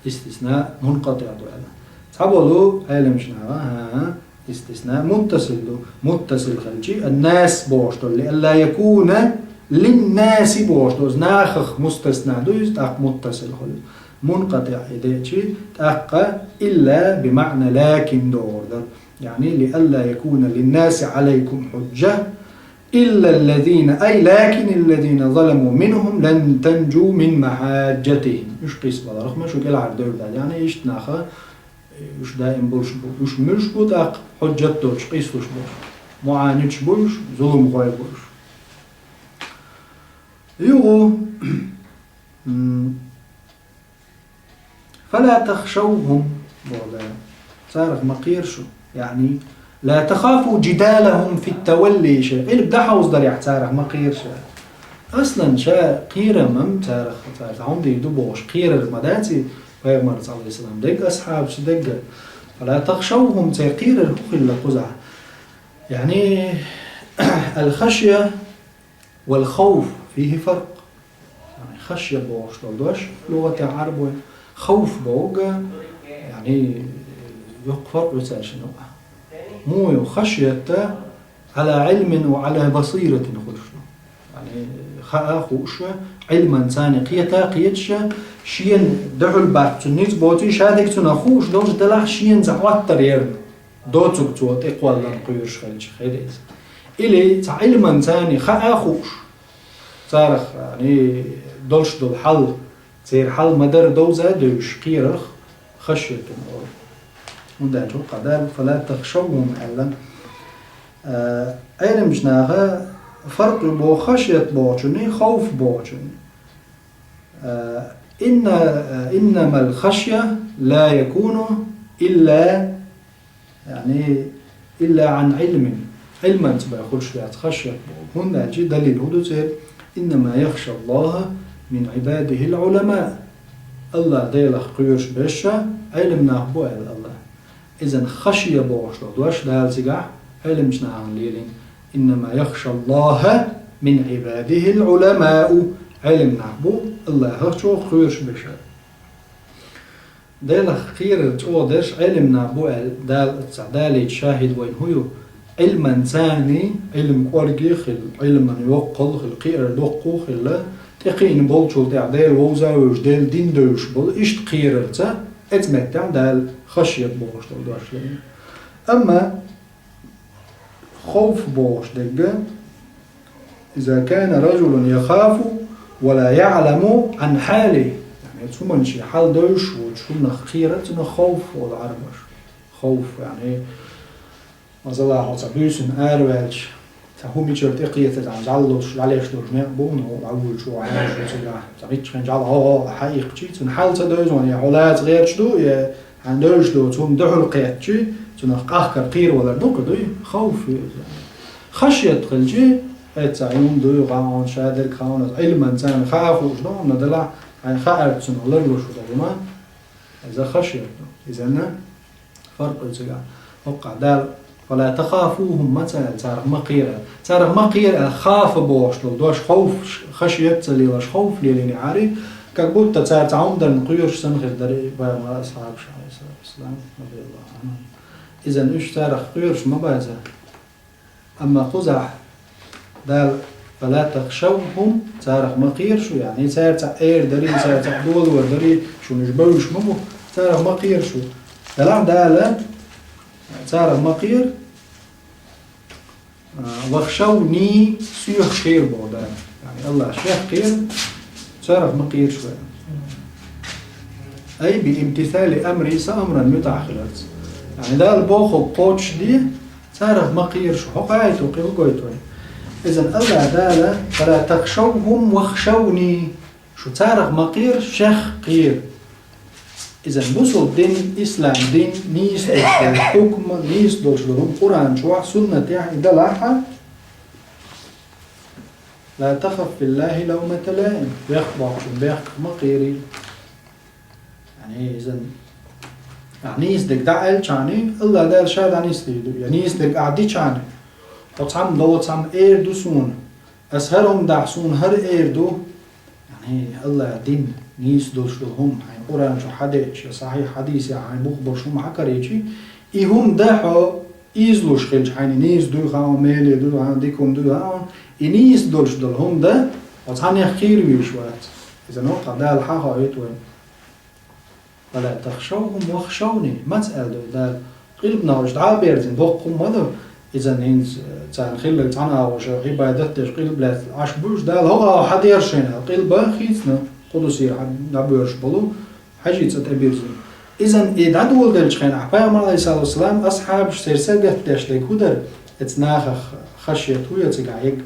истисна мункъатӀиъ ду аьлла. Цхьаболу Ӏеламчу наха, хӀа, Истисна муттасил ду. Муттасил хилчи, аннас бохуш долу, лиалла якуна линнаси бохуш долу, нахах мустасна ду иза, тӀаккха муттасил хуьлу. МункъатӀиӀ и деъчи, тӀаккха илла бимаъна лакин догӀур дара. Яъни, лиалла якуна линнаси Ӏалайкум хьуджжа, илла аллазина, ай, лакин аллазина заламу минхум лан танжу мин махаджатихим. Уьш къийса баларх ма шу кӀелхьардевр дац. Яъни, иштта наха, уьш даим болуш бу. Уьш муьлш бу тӀаккха хьуджат доцуш, къийсалуш болуш? МуӀанидаш бу уьш, зуламхой бу уьш. Югу, м, фала тахшавхум, боху Дала. Царах ма кхера шу. Яъни, ла тахафу джидалахум фи тавалли шайъ. Къилба дӀахьовздарехь царах ма кхера шу. Аслан ша кхерам-м царах, цара хьуна дийр ду бохуш, кхерар ма дац и пайхамарца, алейхиссалам, дерг, асхьабашца дерг. Фала тахшавхум, церан кхерар хӀун хилла кхузахь? Яъни, алхашья вал хауф фихи фаркъ. Яъни, хашья бохуш долу дош лугӀатехь Ӏарбойн, хауф бохург, яъни, йоккха фаркъ ю цаьршинна. Муха ю хашьят? Ӏала Ӏилмин ва Ӏала басиратин хуьлуш ду. Яъни, хаа хууш, Ӏилманца кхета кхеташ, шена дуьхьал бац цунна ницкъ боций, ша дерг цунах хууш долуш делахь, шена цхьа Ӏоттар ярна доцург цо тӀекхолларна кхоьруш хилча, хир иза. Или цхьа Ӏилманца хаа хууш, царах, яъни, долуш долу хьал, церан хьал ма-дарра довза а девзаш кхерарх хашьятун олу. ХӀунда аьлча хӀокху Дала, фала тахшавхум аьлла. А, Ӏеламчу наха фаркъ ю боху хашьят бохучунний, хауф бохучунний. А, инна, а, иннамал хашья ла якуну илла, яъни, илла Ӏан Ӏилмин. Ӏилманца бен хуьлуш дац хашьят боху. ХӀунда аьлча далил хӀун ду церан? Иннама яхшаллаха мин Ӏибадихил Ӏулама. Аллах Делах кхоьруш берш Ӏилма нах бу аьлла Аллах. Изан хашья бохуш долу дош Дала цигахь Ӏилманчу нахана лелийна. Иннама яхшаллаха мин Ӏибадихил Ӏуламау. Ӏилма нах бу Аллахах чӀогӀа кхоьруш берш. Делах кхерар чӀогӀа дерш Ӏилма нах бу аьлла, Дала, цхьа Далийча шахӀид вайн хӀун ю? Ӏилманца, Ӏилма кӀорге хилла, Ӏилман йоккхалла хилла, кхиар доккхо хилла, тӀекхиъна болчул тӀаьхьа Дела вовза а вевзаш, Делан дин девзаш болу, иштта кхерарца, оцу меттехь Дала хашьят бохуш долу дош лелийна. Амма хауф бохуш дерг, иза кана ражулун яхафу ва ла яъламу Ӏан хьали. Яъни, цу хӀуманна шен хьал девзаш воцчу хӀуманах кхерар, цунах хауф олу Ӏарбаша. Хауф, яъни, масала, хьо цхьа буьйсанна араваьлча, цхьа хӀума мичара тӀекхетар, цхьа жӀаьла луш, жӀаьлеш долуш некъ бу, ну, дӀавуьйчу, хьаьжча цигахь, цхьа миччахьа жӀаьла, хьо, хьо, хьаиккхичий, цуьнан хьал ца девза, я хьо лаца гӀерташ ду, я хьайна девзаш доцу хӀума дуьхьал кхеттачий, цунах къахкар, кхеравалар ду-кх, дуй? Хауф ю иза. Хашьят хилчий, эцца хӀума дуй, хаон, шадерг хаон, Ӏилманца хаа хууш ду, амма делахь, хьайн хаарца цунах ларлуш ду хӀума, иза хашьят ду. Изанна фаркъ ю цигахь. ХӀокхахь Дала, фала тахафухум ма ца аьлла, царах ма кхера. Царах ма кхера аьлла, хафа бохуш долу дош, хауф, хашьят ца лелош, хауф лелийнехьарий, как будто цара цхьа хӀума дарна кхоьруш санна хир дара и пайхамаран асхьабаш, алейхиссалату вассалам, радияллаху анхум. Изан уьш царах кхоьруш ма бац. Амма кхузахь Дала, фала тахшавхум, царах ма кхера шу, яъни, цара цхьа эр дарий, цара цхьа долор дарий, шуна уьш бевзаш ма бу, царах ма кхера шу. Делахь Дала, царах ма кхера, а, вахшавни, соьх кхера боху Дала. Яъни, Аллах шех кхера, царах ма кхера шу. Ай, би имтисали амри, сан амран муьтӀахь хиларца. Яъни, Дала бохург кхочушде, царах ма кхера шу, хӀокху аято кхин хӀун гойту вай? Изан Аллах Дала, фала тахшавхум вахшавни, шу царах ма кхера, шех кхера. Изан бусулба дин, ислам дин, нийса долуш долу хьукма, нийса долуш долу хӀума Къуръан чохь, суннатехь и далахь, ла тахаф филлахи лавмата лаим, бехк боккхучун бехках ма кхерий. Яъни, изан, а, нийса дерг дӀааьллачхьана, Аллах Дала ша дӀанисдийр ду. Я нийса дерг ахь дичхьана, хьо цхьамма ло, цхьамма эр ду суна, ас хӀара хӀума дахь, суна хӀара эр ду. Яъни, Аллах дин, нийса долуш долу хӀума, хьайн Къуръан чу хьадеъча, я сахьихь хьадисехь хьайн бух болуш хӀума хьакарийча, и хӀума дан хьо, Ийзалуш хилча хьайна, нийса дуй хаьа, меле дуй хаьа, дика хӀума дуй хаьа, и нийса долуш долу хӀума дан, оцу цхьаннех кхера везаш вац. Иза новкъа Дала хьахоуьйту вайн. «Фала тахшавхум вахшавни», маца аьлла ду Дала? Къилбанах уьш дӀа а берзина, боккха хӀума ма ду. Иза хӀинца, э, царна хилларг цхьана агӀор шу Ӏибадат деш къилба лаьцна Ӏаш буьйш Дала, хӀокху агӀор хьан дера шайна, къилба хийцина, Къудусера хьан дӀабоьрзуш болу, хьажий цӀа тӀебирзина. Иза и дӀадоладелчу хенахь, Пайхамар, алейхиссалату вассалам, асхьабаш церан сагатдеш дерг хӀун дара? Эцу нахах хашет хӀун яцигахь ерг?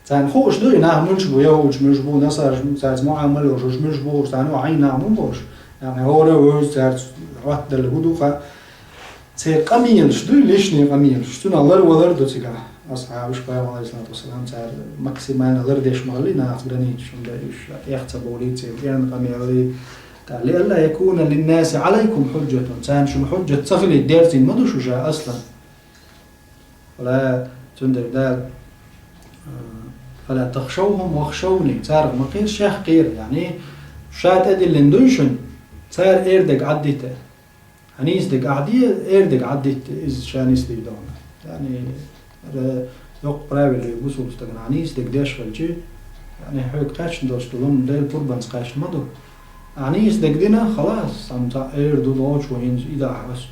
Царна хууш ду, и нах муьлш бу, яхӀудаш муьлш бу, насараш цаьрца муӀамал йолуш, уьш муьлш бу, уьш царна хьайн нах муьлш бу, уьш, нах хӀора а вевза цаьрца Ӏоттаделла хӀун ду хаьа. Церан къамелаш ду, личный къамелаш. Цунах ларвалар ду цигахь. Асхьабаш, Пайхамар, алейхиссалату вассалам, цара максимально лардеш ма хилла нахаца границаш, хӀунда уьш тӀех ца бовлий, церан къамелий. ТӀаккха: «Лиалла якуна линнаси алайкум хьуджатун». Царна шуна хьуджат ца хилийта дерзийна ма ду шу ша аслан. Вала, цундела Дала, а, «Фала тахшавхум вахшавни», царах ма кхера, шех кхера, яъни, ша тӀедиллина дуй шуна, цара эр дерг Ӏаддита. Хьан нийса дерг ахь де, эр дерг Ӏаддитта, иза ша нисдийр ду хьуна. Яъни, ра-, йоккха правило ю бусулба стагана, хьан нийса дерг деш хилча, яъни, хьоьга кхаьчна долуш долу хӀума Делан пурбанца кхаьчна ма ду. Ахь нийса дерг дина, халас, сан цхьа эр ду, лоцуш ву хӀинца, и дахь ас,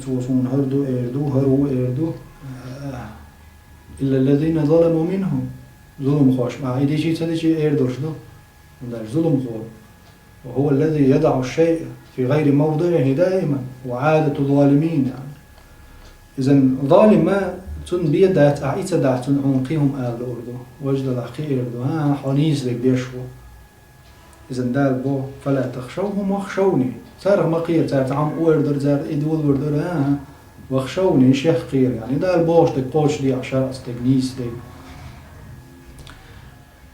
цо суна хӀара ду, эр ду, хӀара ву, эр ду. Илла ллазина заламу минхум. Зуламхоша, ма, и дичи ца дичи эр долуш ду. ХӀунда аьлча зуламхо: «Ва хӀува ллази ядагӀу шшайъа фи гӀайри мавдиӀихӀи даиман, ва Ӏадату ззалимин», яъни. Иза залима, цунна бен дац, ахь и ца дахь, цунна хьуна кхин хӀума ала луур ду, важа далахь кхин эр ду, хӀан, хьо нийса дерг деш ву. Иза Дала боху: «Фала тахшавхум вахшавни». Царах ма кхера, цара цхьа хӀума эр дара, цара и долор дара, хӀан, хӀан, «вахшавни», шех кхера, яъни, Дала бохуш дерг кхочушде ахь, шарӀаца дерг, нийса дерг.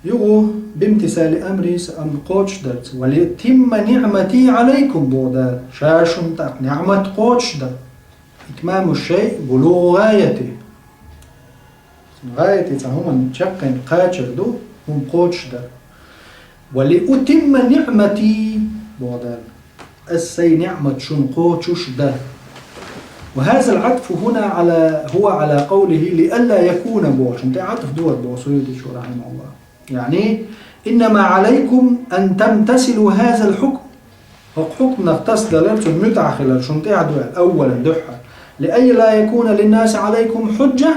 Юха, бимтисали амри, сан амр кхочушдарца, «ва лиутимма ниӀмати Ӏалайкум», боху Дала, ша шуна тӀаккха ниӀмат кхочушдан. Итмаму шшайъ булугӀу гӀаяти. ГӀаяти цхьа хӀуманна чаккхе кхачар ду, хӀума кхочушдар. «Ва лиутимма ниӀмати», боху Дала, ас сайн ниӀмат шуна кхочушдан. Ва хазал Ӏатфу хӀуна Ӏала, хӀува Ӏала къавлихӀи «лиалла якуна», бохучун тӀе Ӏатф ду хӀара, боху Суютичо, рахьимахуллахӀ. Яъни: «Иннама Ӏалайкум ан тамтасилу хазал хьукм». ХӀокху хьукманах тасдалар, цунна муьтӀахь хилар шуна тӀехь ду аьлла, аввалан, дуьххьара. «Лиалла якуна линнаси Ӏалайкум хьуджа»,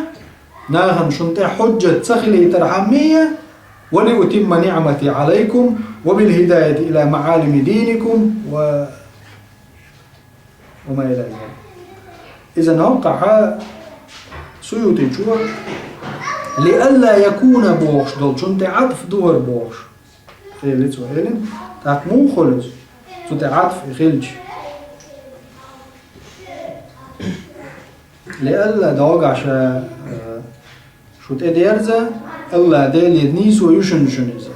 нахана шуна тӀехь хьуджат ца хилийтархьама, «ва лиутимма ниӀмати Ӏалайкум ва билхӀидаяти ила маӀалими диникум ва ва ма ила залик». Иза новкъахь Суютичо «лиалла якуна» бохуш долчун тӀе Ӏатф ду хӀара бохуш. Элира цо, элира. ТӀаккха муха хуьлу иза? Цу тӀе Ӏатф и хилча. «Лиалла», догӀуш, э, Шу тӀедерза, Аллах Делера нийсо ю шуна, шуна иза.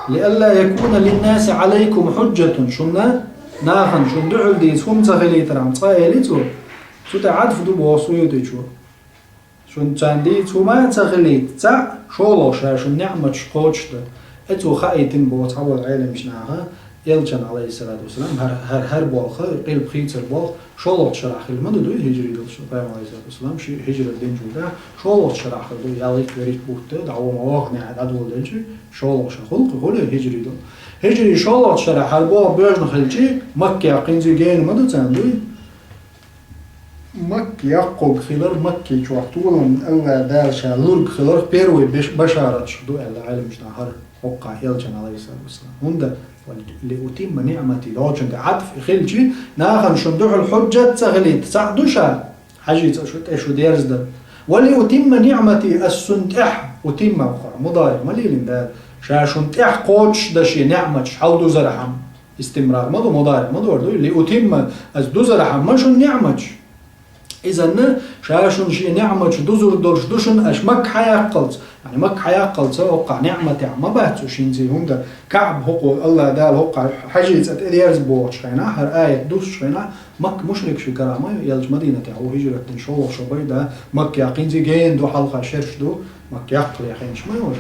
«Лиалла якуна линнаси Ӏалайкум хьуджатун», шуна, нахана шуна дуьхьал дийца хӀума ца хилийтархьама, цкъа элира цо, цу тӀе Ӏатф ду боху Суютичо. Шуна царна дийца хӀума а ца хилийта, цхьаъ, шолгӀа ша шуна неӀматаш кхочушдан. Э, цо хаийтина боху цхьаболу Ӏеламчу наха, Элчан, алейхиссалату вассалам, хӀара, хӀара, хӀара болх, къилба хийцар болх, шолгӀачу шарахь хилла ма ду, дуй, хӀижрий долуш, Пайхамар, алейхиссалату вассалам, ши хӀижрат динчул тӀаьхьа, шолгӀачу шарахь хилла ду, ялхитта, вуьрхӀитта бутт, дӀа вон вахана дӀадоладелчи, шолгӀа шо хуьлу, хуьлу хӀижрий долу. ХӀижрий шолгӀачу шарахь хӀара болх боьжна хилчи, Макка яккхинчи гена ма ду царна, дуй? Макка яккхалг хилар, Макки чохь толам Аллах Дала ша лург хиларх первый беш-, башараташ ду аьлла Ӏеламчу наха хӀара хӀокхахь Элчан, алейхиссалату вассалам. ХӀунда? «Лиутимма ниӀмати», лочун тӀе Ӏатф хилчи, нахана шуна дуьхьал хьуджат ца хилийта, цхьаъ ду ша, хьажий цкъа шу тӀе шу дерза дан. «Ва лиутимма ниӀмати», ас шуна тӀехь, утимма, мудари ма лелийна Дала, ша шуна тӀехь кхочушдан шен неӀматаш хьалдузархьама. Истимрар ма ду, мудари ма ду, дуй, «лиутимма», ас дузархьама шуна неӀматаш. Изанна, ша шуна шен неӀматаш дузур долуш ду шуна, аша Макка хьаяккхалц. Яъни Макка хьаяккхалца, хӀокхахь неӀматехь ма бац уьш хӀинца, хӀунда КаӀба хӀокхо Аллах Дала хӀокхахь хьажий цкъа тӀедерза бохучу хенахь, хӀара аят дуссучу хенахь, Макка мушрикаши карахь ма ю, элча Мадинатехь ву хӀижрат дина, шолгӀа шо бай да, Макка яккхинчи гена ду, хьалха шераш ду, Макка яккхале хенаш ма ю уьш.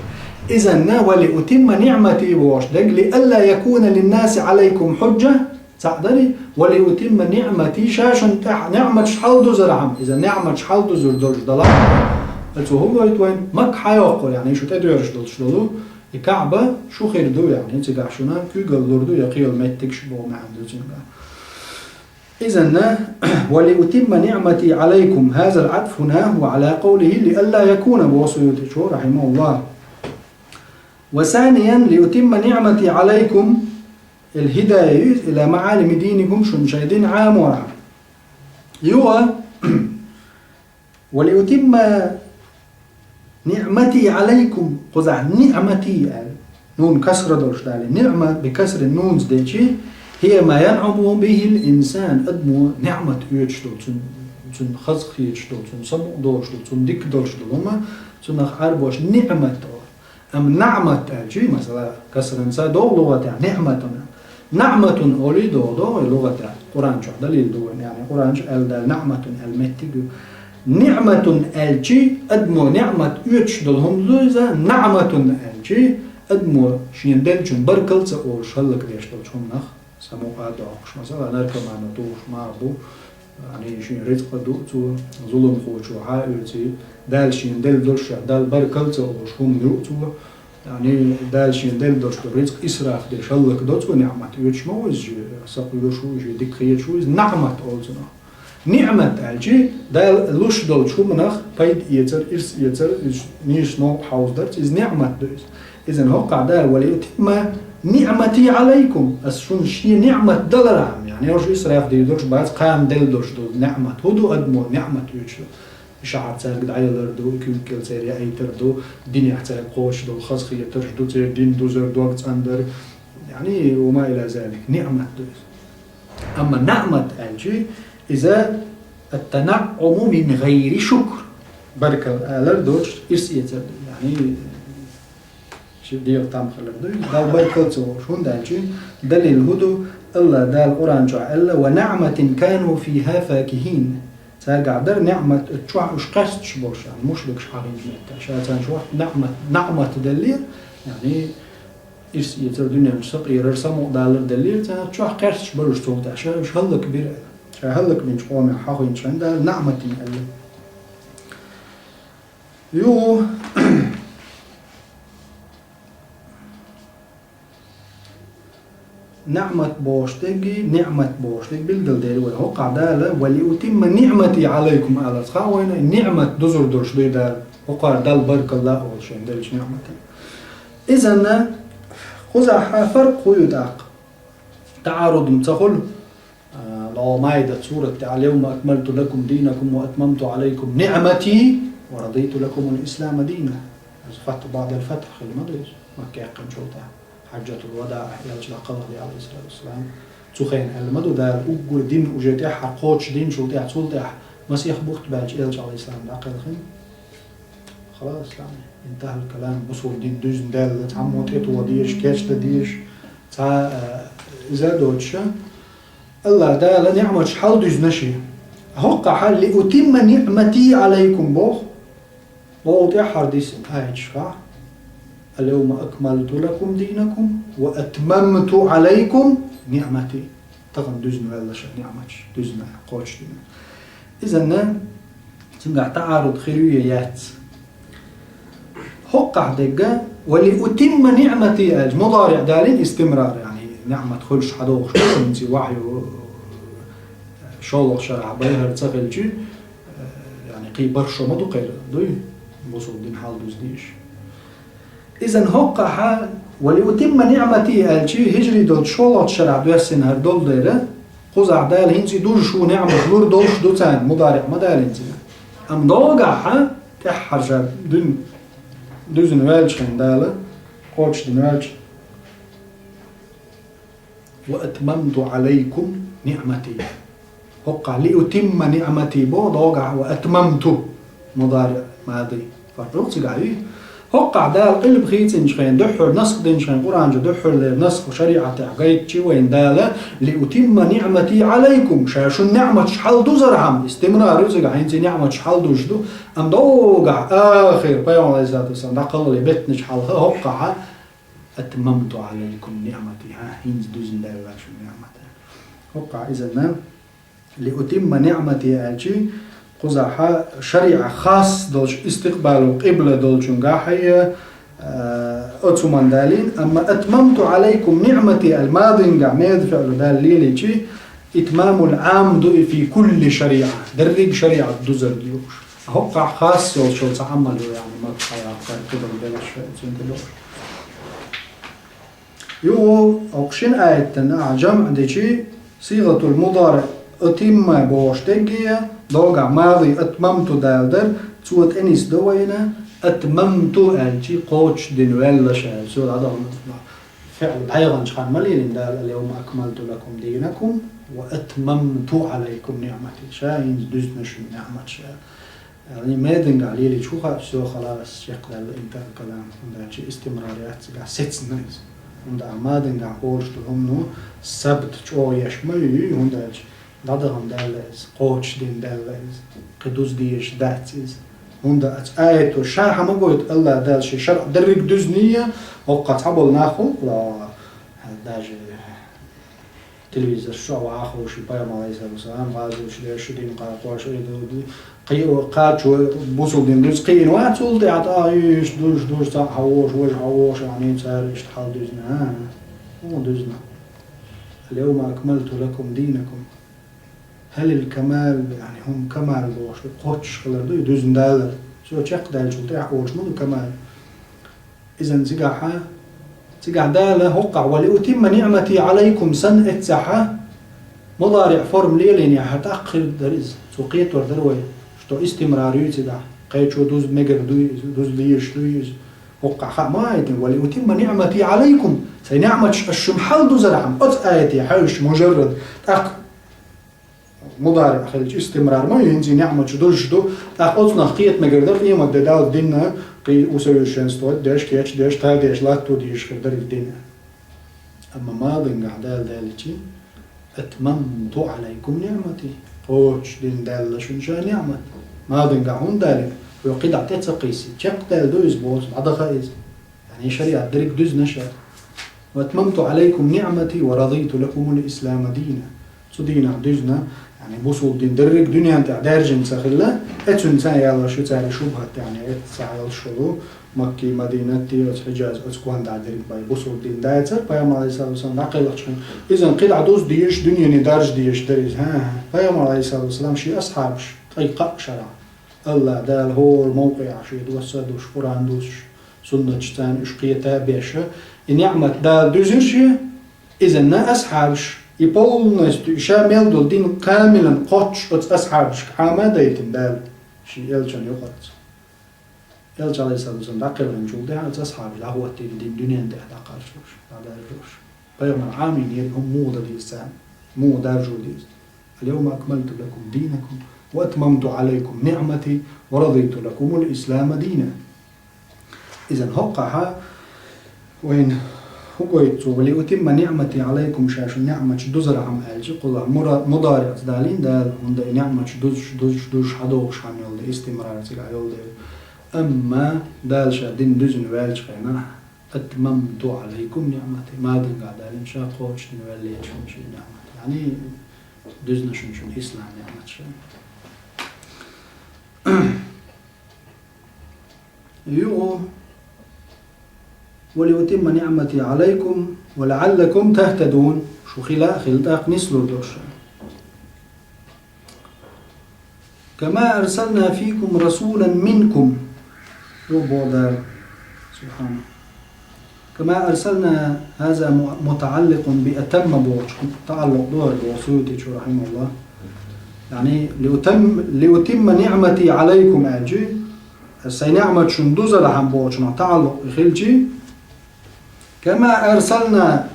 Изанна, «ва лиутимма ниӀмати» бохуш дерг, «лиалла якуна линнаси Ӏалайкум хьуджа», Цхьаъ дарий, ва ли утимма ниъмати, ша шун тӀехь-, ниъматаш хьалдузархьама, иза ниъматаш хьалдузур долуш далахь, цо хӀун гойту вайн? Макка хьайоккхур, яъни шу тӀедоьрзуш долуш долу и КаӀба шу хир ду, яъни цигахь шуна куьйгалла лур ду, я кхин йолу меттигаш боху маьӀна ду цуьнгахь. Изанна, ва ли утимма ниъмати Ӏалайкум, хазал Ӏатф хӀуна хӀуа Ӏала къовлихи ли алла якуна, боху Суютичо, рахьимахуллахь. Ва саниян, ли утимма ниъмати Ӏалайкум, ил хӀидая ю иза, ила маӀалими динигум, шун шайн дин Ӏаморхьама. Юха, ва ли утимма ниъмати Ӏалайкум, кхузахь ниъмати аьлла, нун касра долуш далий. Ниъма би касри нун дечи, хӀия ма янъуму бихил инсан, адамо ниъмат оьцуш долу, цун, цунна хаза хеташ долу, цунна самукъа долуш долу, цунна дика долуш долу хӀума, цунах Ӏарбоша ниъмат олу. Амма наъмат аьлчи, масала, касранца догӀу лугӀатехь, ниъматун. Наъматун олий догӀу, догӀу и лугӀатехь. Къуръан чохь далил ду вайн, яъни Къуръан чохь аьлла Дала наъматун аьлла меттиг ю. Ниъматун аьлчи, адамо ниъмат оьцуш долу хӀума ду иза, наъматун аьлчи, адамо шен деллачун баркалла ца олуш хӀаллакдеш долчу хӀуманах. Самукъа а доккхуш, масала, наркомано тухуш ма бу, яъни шен рицкъа ду цо, зуламхочо хьа а оьций, Дала шен делла долуш, Далла баркалла ца олуш хӀума ю цо, яъни Дала шен делла долуш долу рицкъа исраф деш хӀаллакдо цо, ниъмат оьцуш ма ву иза, сакъоьруш ву, шен дика хеташ ву иза, наъмат олу цунах. Ниъмат аьлчи, Дала луш долчу хӀуманах пайда эцар, ирс эцар, иза нийса новкъа хьовздарца, иза ниъмат ду иза. Изан хӀоккхахь Дала, ва ли утимма ниъмати Ӏалайкум, ас шуна шен ниъмат далархьама, яъни уьш исраф дийр долуш бац, кхана делла долуш долу ниъмат. ХӀун ду адамо ниъмат оьцуш? Шахьар цаьрга дӀаялар ду, куьйга кӀел церан яайтар ду, динехь цаьрга кхочуш долу хазахетарш ду, церан дин дузар, дог цӀандар, яъни ва ма ила залик, ниъмат ду иза. Амма наъмат аьлчи, иза ат-танаъуму мин гӀайри шукр. Баркалла алар доцуш, ирс эцар ду. Яъни, ши дегӀан там хилар ду. Далла баркалла ца олуш. ХӀунда аьлчи, далил хӀун ду, Алла Дала Къуръан чохь аьлла: «Ва наъматин кану фиха факихин». Цаьргахь дара ниъмат, оцу чохь уьш кхерсташ болуш, яъни мушрикаш хьахийнчу меттехь. Ша царна чохь ниъмат, наъмат деллера, яъни ирс эцар, дуьнен чу сакъерар, самукъадалар деллера, царна чохь кхерсташ бара уьш цул тӀаьхьа. Ша уьш хӀаллакбира аьлла. Ша хӀаллакбинчу къомехь хьахийнчу хенахь Дала наъматин аьлла. Юха, наъмат бохуш дерг, ниъмат бохуш дерг билгалдели вай. ХӀокхахь Дала: «Ва ли утимма ниъмати Ӏалайкум», аларца хаа вайна, и ниъмат дузур долуш дуй Дала. ХӀокхара Далла баркалла олу шайн деллачу ниъматан. Изанна, кхузахь фаркъ хӀун ю тӀаккха? ТаӀарудум ца хуьлу? А, ло Маидат сурат тӀехь: «Ал-явма акмалту лакум динакум ва атмамту Ӏалайкум ниъмати ва радайту лакумул ислама дина». Иза фатх баъдал фатх хилла ма ду иза, Макка яьккхинчул тӀаьхьа. Хьаджатул вадаъ, элча дӀакхалхале, Ӏалайхиссалату вассалам. Цу хенахь аьлла ма ду Дала, уггар дин уже тӀаьххьара кхочушдинчул тӀаьхьа, цул тӀаьхьа Масех бутт баьлча элча, Ӏалайхиссалам, дӀакхелхина. Халас, яъни, интахьал калам, бусалба дин дуьзна даьлла, цхьаммо тӀетоха дезаш, кечдан дезаш, цхьа, а, иза а доцуша. Алла Дала ниъматаш хьалдуьзна шен. ХӀокхахь: «Ли утимма ниъмати Ӏалайкум», боху. Боху тӀаьххьара дисина аяташкахь: «Ал-явма акмалту лакум динакум ва атмамту Ӏалайкум ниъмати». Тахана дуьзна ваьлла шайн ниъматаш, дуьзна, кхочушдина. Изанна, цуьнгахь таӀаруд хир ю я яц? ХӀокхахь дерг: «Ва ли утимма ниъмати», аьлча, мудариъ далийна, истимрар, яъни ниъмат хуьлуш хьадогӀуш ду, хӀинца вахью шолгӀачу шарахь бай хӀара ца хилча, яъни кхин барх шо ма ду кхера, дуй? Бусалба дин хьалдуза дезаш. Изан хӀокхахь: «Ва ли утимма ниъмати», аьлча, хӀижри долчу шолгӀачу шарахь доьссина хӀара долу дела, кхузахь Дала хӀинца и дузуш ву, ниъмат лур долуш ду царна, мудариъ ма далийна цигахь. Амма догахь, тӀаьххьара ша дуьн-, дуьзна ваьлча хьайн Дала, кхочушдина ваьлча, «Ва атмамту Ӏалайкум ниъмати». ХӀокхахь: «Ли утимма ниъмати», боху, догахь: «Ва атмамту». Мудариъ, мади. Фаркъ ю цигахь, и? ХӀокхахь Дала къилба хийцинчу хенахь, дуьххьара насх динчу хенахь, Къуръан чу дуьххьара лер насх шариӀатехь гайтчи вайн Дала: «Ли утимма ниъмати Ӏалайкум», ша шун ниъматаш хьалдузархьама, истимрар ю цигахь, хӀинца и ниъматаш хьалдузуш ду. Амма догахь, ахир, пайхамар, Ӏалайхиссалату вассалам, дӀакхалхале беттанчу хьалха, хӀокхахь: «Атмамту Ӏалайкум ниъмати», хӀа, хӀинца дуьзна даьлла шун ниъмат. ХӀокхахь иза на, «لأتم نعمتي» аьлчи, кхузахьа шариӀа хас долчу истикъбалу къибла долчунгахьа, э, оцу хӀуман далийна, амма «أتممت عليكم نعمتي» аьлла мадингахь меда фиӀлу дала лелийчи, итмамул Ӏам ду и фи кулли шариӀа, дерриг шариӀат дузар ду юуш. ХӀокхахь хас йолчул цхьа Ӏамал ю, яъни, Макка хьаяккхар, къибла белаш, цуьнан тӀе лууш. Юха, оцу шина аятан ахьа жамӀ дечи, сигъатул мудари «أتم» бохуш дегге, догахь мади «أتممت» дала дара, цо тӀе нисдо вайна «أتممت» аьлчи, кхочушдина ваьлла ша аьлла, цо дӀадахана. ФиӀл дӀаяханчу ханна ма лелийна дала: «اليوم أكملت لكم دينكم وأتممت عليكم نعمتي». Ша хӀинца дуьзна шуна неӀмат ша. Яъни, мадингахь лелийча хӀун хаьа, всё, халас, чекхдаьлла, интахал калам, хӀунда аьлча истимрар яц цигахь, сецна иза. ХӀунда аьлча мадингахь олуш ду хӀумано сабт чӀогӀа еш ма ю, хӀунда аьлча дӀадахана даьлла иза, кхочушдина даьлла иза, кхин дуза дезаш дац иза. ХӀунда аьлча аято ша хьан ма гойту, АллахӀ Дала шен шарӀ дерриг дуьзна, хӀокху цхьаболу нах хӀун, даже телевизор чохь ваха хууш, пайхамар, алейхиссалату вассалам, гӀазот деш, шу дин кхайкхош, и ду, ду, кхин кхачо бусулба дин дуьзна кхиъна вац, цул тӀаьхьа тӀаккха уьш дуьзна, дуьзна цхьаъ хьан вогӀуш, важа хьан вогӀуш, яъни цара иштта хьал дуьзна. А, хӀун дуьзна? «اليوم أكملت لكم دينكم». Хьалил камал, яъни хӀума камал бохуш ду, кхоччуш хилар ду и дуьзна далар. Цо чекхдаьллачул тӀаьхьа олуш ма ду камал. Изан цигахьа, цигахь Дала хӀокхахь: «ولأتم نعمتي عليكم» санна эццахьа, мудариӀ форма лелийнехьа тӀаккха хир дара иза. Цо кхетор дара вай, что истимрар юй цигахь, кхечо дуза мегар дуй иза, дуза дезаш дуй иза. ХӀокхахь хаа ма вайтина: «ولأتم نعمتي عليكم», сайн неӀматаш аш шуна хьал дузархьама, оцу аяте хьаьвсича мужаррад, тӀаккха мудариӀ хилча, истимрар ма ю, хӀинца и неӀматаш дузуш ду, тӀаккха оцунах кхета мегар дара, къемат де Далла динна, кхин усовершенствовать деш, кечдеш, тадеш, латто дезаш хир дара и дин. Амма мадингахь Дала даьллачи: «أتممت عليكم نعمتي», кхочушдина даьлла шуна ша неӀмат. Мадингахь хӀунда далийна? Вай кхидӀа тӀе ца кхийсий, чекхдаьлла ду иза боху, дӀадаха иза. Яъни шариат дерриг дуьзна ша. «وأتممت عليكم نعمتي ورضيت لكم الإسلام دينا». Цу дийнахь дуьзна, яъни бусулба дин дерриг дуьнен тӀехь даьржина ца хилла, эцуьнца ялош ю цара шубхат, яъни эццахь йолуш йолу Макки, Мадинатти, оцу Хьиджаз, оцу гондахь дерриг бай бусулба дин дацара, пайхамар, алейхиссалату вассалам, дӀакхелхачу хенахь. Изан кхидӀа дуза дезаш, дуьнене даржа дезаш дара иза. ХӀан-хӀа. Пайхамар, алейхиссалату вассалам, шен асхьабаш, ткъе кхаъ шарахь, АллахӀ Дала хӀора мовкъехь шен доссадуш, Къуръан дуссуш, суннаташ царна уьш кхета а беш, и неӀмат Дала дуьзира шен, изанна асхьабаш, и полностью, и ша мел долу дин камилан кхоччуш оцу асхьабашка Ӏама а дайтина Дала шен элчан юкъарца. Элча, алейхиссалату вассалам, дӀакхелхинчул тӀаьхьа оцу асхьабаш дӀахӀоттийна дин дуьнен тӀехь дӀакхачош, дӀадаржош. Пайхамар Ӏамийнера хӀума муха дан деза царна, муха даржо деза. «اليوم أكملت لكم دينكم وأتممت عليكم نعمتي ورضيت لكم الإسلام دينا». Изан хӀокхахьа вайна хӀун гойту цо: «ولأتم نعمتي عليكم», ша шун неӀматаш дузархьама аьлча, кхузахь мура-, мудариӀца далийна Дала, хӀунда и неӀматаш дузуш, дузуш, дузуш хьадогӀуш хьан йолу де, истимрар цигахь йолу де. Амма Дала ша дин дуьзина ваьллачу хенахь, «أتممت عليكم نعمتي», мадингахь далийна, ша кхочушдина ваьллера шуна шен неӀмат. Яъни, дуьзна шуна шун ислам неӀмат ша. Югу: «ولأتم نعمتي عليكم ولعلكم تهتدون». Шу хила а хила, тӀаккха нислур ду шу. «كما أرسلنا فيكم رسولا منكم». Шу боху Дала, субхана. «كما أرسلنا», هذا م-، متعلق بأتم бохучу, таӀаллукъ ду хӀара боху Суютичо, рахьимахуллах. Яъни, «لأتم، لأتم نعمتي عليكم» аьлчи, сайн неӀмат шуна дузархьама бохучунах таӀаллукъ хилчи, «كما أرسلنا»,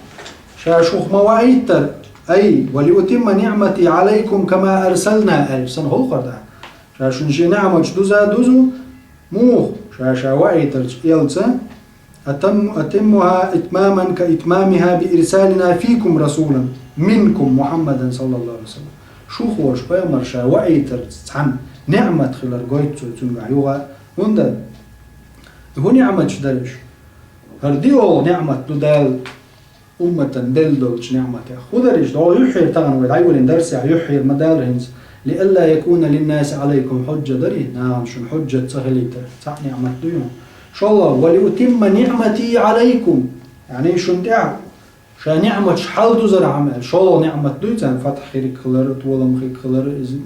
ша шух ма ваийтара, ай, «ولأتم نعمتي عليكم كما أرسلنا» аьлча, сан хӀуллакхара да. Ша шуна шен неӀматаш дуза а дузу, муха, ша ша ваийтарчу элца, «أتم-، أتمها إتماما كإتمامها بإرسالنا فيكم رسولا منكم محمدا صلى الله عليه وسلم». Шух волуш пайхамар ша ваийтарца цхьаьна неӀмат хилар гойту цо цуьнгахь юха а. ХӀунда? ХӀун неӀматаш дара уьш? ХӀара диъолгӀа неӀмат ду Дала умматан делла долчу ниъматех. ХӀун дара иза? ДӀо юьххьера тахана вай дӀайолийна дарсехь юьххьера ма далара хӀинца. «لئلا يكون للناس عليكم حجة» дарий, нахана шуна хьуджат ца хилийтар, цхьаъ ниъмат ду юна. ШолгӀа, «ولأتم نعمتي عليكم», яъни шуна тӀехь ша ниъматаш хьалдузархьама аьлла, шолгӀа ниъмат дуй царна фатхь хирг хилар, толам хирг хилар, иза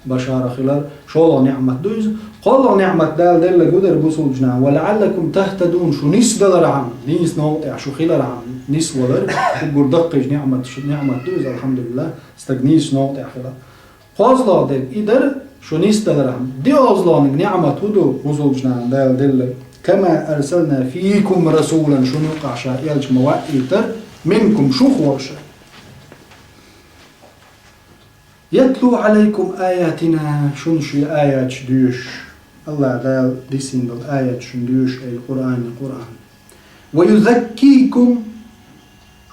башара хилар, шолгӀа ниъмат ду иза. КхоалгӀа ниъмат Дала делларг хӀун дара бусулбачу нахана: «ولعلكم تهتدون», шу нисдалархьама, нийса новкъа тӀехь шу хилархьама, нисвалар, уггар даккхийчу ниъматаш, ниъмат ду иза, алхьамдулиллахӀ, стаг нийса новкъа тӀехь хилар. КхозлагӀа дерг и дара, шу нисдалархьама. ДиъозлагӀниг ниъмат хӀун ду бусулбачу нахана Дала делларг? «كما أرسلنا فيكم رسولا», шуна юкъахь ша элча ма ваийтара, «منكم», шух волуш. «يتلو عليكم آياتنا», шуна шен аяташ доьшуш. АллахӀ Дала дисина долу аяташ шуна доьшуш, ай Къуръан, Къуръан. «ويزكيكم»,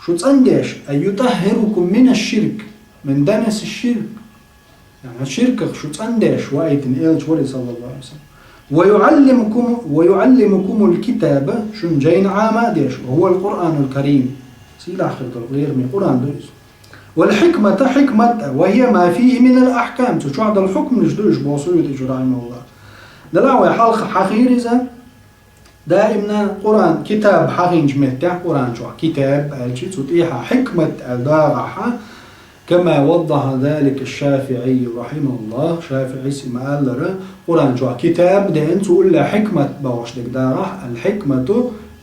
шу цӀандеш, «أي يطهركم من الشرك», من دنس الشرك. Яъни ширках шу цӀандеш ваийтина элча вара, саллаллаху алейхи ва саллям. «ويعلمكم، ويعلمكم الكتاب», шуна жайна Ӏама а деш, «وهو القرآن الكريم». Сийлахь хир долу лераме Къуръан ду иза. «والحكمة», хьикмат а, «وهي ما فيه من الأحكام», цу чохь долу хьукманаш ду уьш, боху Суютичо, рахьимахуллахӀ. Делахь вай хьалха хьахийра иза, даимна Къуръан, китаб хьахийначу меттехь Къуръан чохь китаб аьлчи, цу тӀехьа хьикмат аьлла дагӀахьа, «كما وضح ذلك الشافعي رحمه الله», ШафиӀис и ма-аллара, Къуръан чохь китаб деана, цу улле хьикмат бохуш дерг дагӀахь, «الحكمة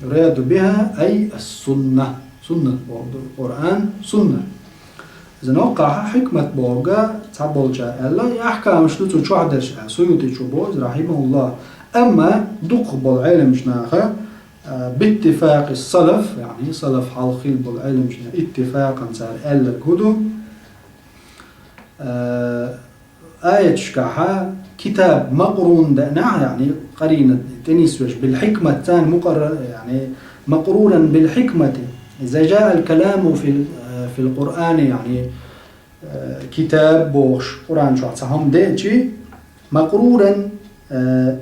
يراد بها أي السنة». Суннат боху ду, Къуръан, суннат. Иза ноккхахьа хьикмат бохург цхьаболчара аьлла, и ахькамаш ду цу чохь дерш аьлла, Суютичо боху иза, рахьимахуллахӀ. Амма дукхах болу Ӏеламчу наха, а, биттифакъи салаф, яъни салаф хьалха хилла болу Ӏеламчу наха иттифакъан цара аьлларг хӀун ду? А, аяташкахьа китаб макърун деанахь, яъни къарина тӀенисвеш, билхьикмат царна мукъарра-, яъни макърунан билхьикмати. Иза жаа аль-каламу фил, фил Къуръани, яъни, э, китаб бохуш, Къуръан чохь цхьа хӀума деачи, макърунан, э,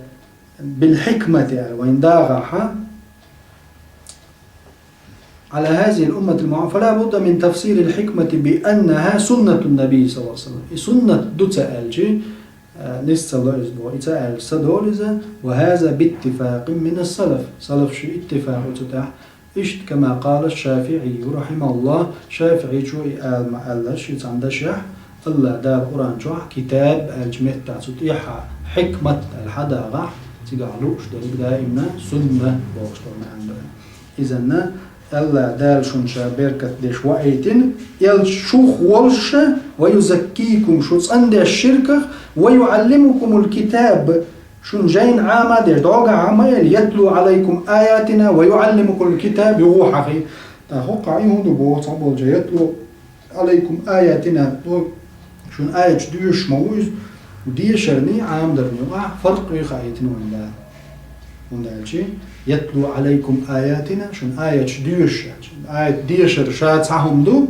билхьикмати аьлла, вайн дагӀахьа, على هذه الأمة المحمدية فلا بد من تفسير الحكمة بأنها سنة النبي صلى الله عليه وسلم. И суннат ду ца аьлчи, а, нис ца ло иза боху. И ца аьлча, ца долу иза, وهذا باتفاق من السلف. Салаф ши иттифакъ ю цу тӀехь. Иштта, كما قال الشافعي رحمه الله, ШафиӀичо и ала ма-аллара ши цхьана дашехь, АллахӀ Дала Къуръан чохь китаб аьллачу меттехь цу тӀехьа хьикмат аьлла хьадагӀахь, цигахь лууш дерг даимна сунна бохуш долу маьӀна ду. Изанна АллахӀ Дала шуна ша беркат деш ваийтина, элча шух волуша, ويزكيكم, шу цӀандеш ширках, ويعلمكم الكتاب, шуна жайна Ӏама а деш, дӀогахьа ма элла, يتلو عليكم آياتنا ويعلمكم الكتاب, юха хьахий. ТӀаккха хӀокхахь и хӀун ду боху цхьаболчара, يتلو عليكم آياتنا, шуна аяташ доьшуш ма ву иза, дешарний, Ӏамадарний юкъахь фаркъ юй хаийтина вайн Дала. ХӀунда аьлча, يتلو عليكم آياتنا, шуна аяташ доьшуш аьлча. Аят дешар ша цхьа хӀума ду,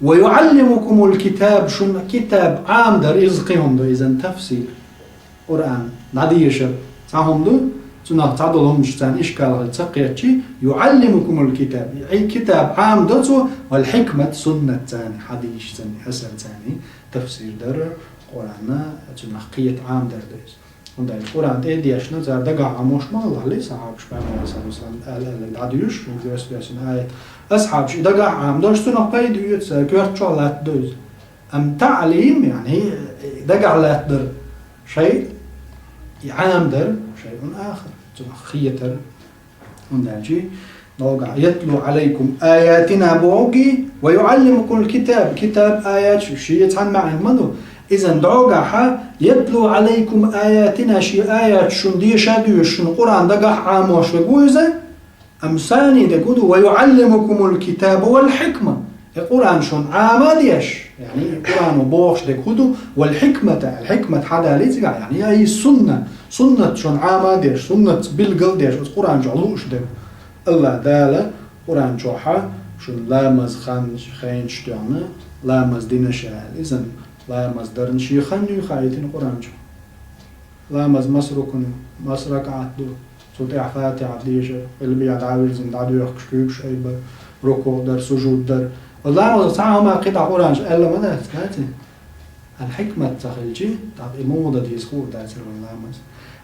ويعلمكم الكتاب, шуна китаб Ӏамадар иза кхин хӀума ду, изан тафсир. Къуръан дӀадешар цхьа хӀума ду, цунах цхьадолу хӀуманаш царна ишкал хилла ца кхетчи, يعلمكم الكتاب, и китаб Ӏамадо цо, والحكمة, суннат царна, хьадисаш царна, хьасан царна, тафсир дар, Къуръанна цунах кхета Ӏамадар ду иза. ХӀунда аьлча Къуръан тӀе а дешна, цара дагахь Ӏамош ма хилла, сахьабаш, Пайхамар, саллаллаху алейхи ва саллям, аьлла, аьлла, дӀадуьйш, веза весна аят. Асхьабаш и дагахь Ӏамадош, цунах пайда оьцу, цара коьрта чохь латтадо иза. Амма таълим, яъни, дагахь латтадар шай, и Ӏамадар шайъун ахар, цунах хетар. ХӀунда аьлча, дӀогахь, يتلو عليكم آياتنا бохург, ويعلمكم الكتاب, китаб, аят, ши цхьана маьӀна ма ду. Изан дӀогахьа, يتلو عليكم آياتنا, ши аят шуна деша а доьшуш, шуна Къуръан дагахь Ӏамош верг ву иза, амма саний дерг хӀун ду, ويعلمكم الكتاب والحكمة. И Къуръан шуна Ӏама а деш, яъни Къуръано бохуш дерг хӀун ду, والحكمة, аль-хьикмат хьадалий цигахь, яъни أي السنة, суннат шуна Ӏама а деш, суннатца билгал а деш, оцу Къуръан чохь лууш дерг. АллахӀ Дала Къуръан чохьа шуна ламаз хан, хенаш тоьхна, ламаз дина ша аьлла, изан ламаз дарна шен хан юй хаийтина Къуръан чохь. Ламаз маса рукн ю, маса ракаӀат ду, цу тӀехь Фатихьат дешар, къилбехьа дӀавирзина, дӀадоьхкуш, куьйгаш айбар, рукуъ дар, сужуд дар. Ламаз цхьа хӀама кхидӀа Къуръан чу аьлла ма дац, дац? Ал хьикмат ца хилчи, тӀаккха и муха дан деза хуур дацар вайн ламаз.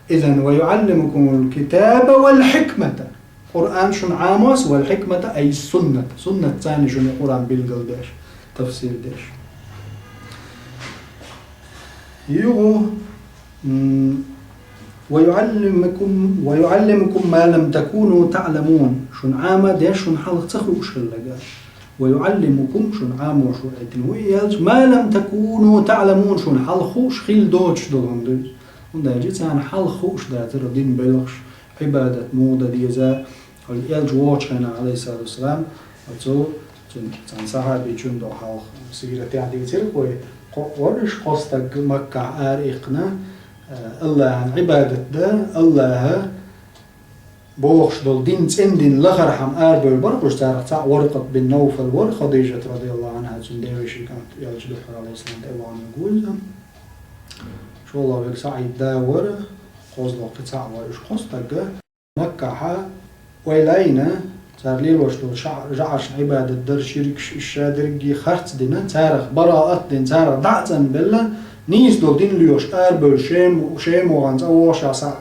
Изан, ва юӀаллимукумул китаба вал хьикмата. Къуръан шуна Ӏамос, вал хьикмата, ай суннат. Суннат царна шуна Къуръан билгал деш, тафсир деш. Югу, м, ва юӀаллимукум, ва юӀаллимукум ма лам такуну таъламун. Шуна Ӏама деш, шуна хьалха ца хууш хилларг. Ва юӀаллимукум, шуна Ӏамош ву аьттина ву и аьлча, ма лам такуну таъламун, шуна хьалха хууш хила доцуш долу хӀума ду иза. ХӀунда аьлча царна хьалха хууш дацара дин белхаш, Ӏибадат муха дан деза, Элча вогӀучу хенахь, Ӏалайхиссалату вассалам, оцу цуьнан цхьана сахьабичун до хьалха сиратехь дийцира вай, кхо-, вара уьш кхо стаг Маккахь ара иккхина, э, Аллахьан Ӏибадат дан, Аллаха бохуш долу дин, цӀена дин лахархьама арабевлла бара уьш, царах цхьаъ Варакъат бин Навфал вара, Хадижат, радияллаху анхьа, цуьнан девешин кӀант, Элча дуьххьара, Ӏалайхиссалам, тӀе а вахана вуьгу иза. ШолгӀа верг СаӀид да вара, кхозлагӀа кхин цхьаъ вара, уьш кхо стаг. Маккахьа ойла а йина, цара лелош долу ша-, жӀарашна Ӏибадат дар, ширкаш, уьш ша дерриге харц а дина, царах бараат а дина, царах дӀа а цӀанбелла, нийса долу дин лоьхуш арабевлла Шем-, Шема вахана цӀа вогӀуш а са-,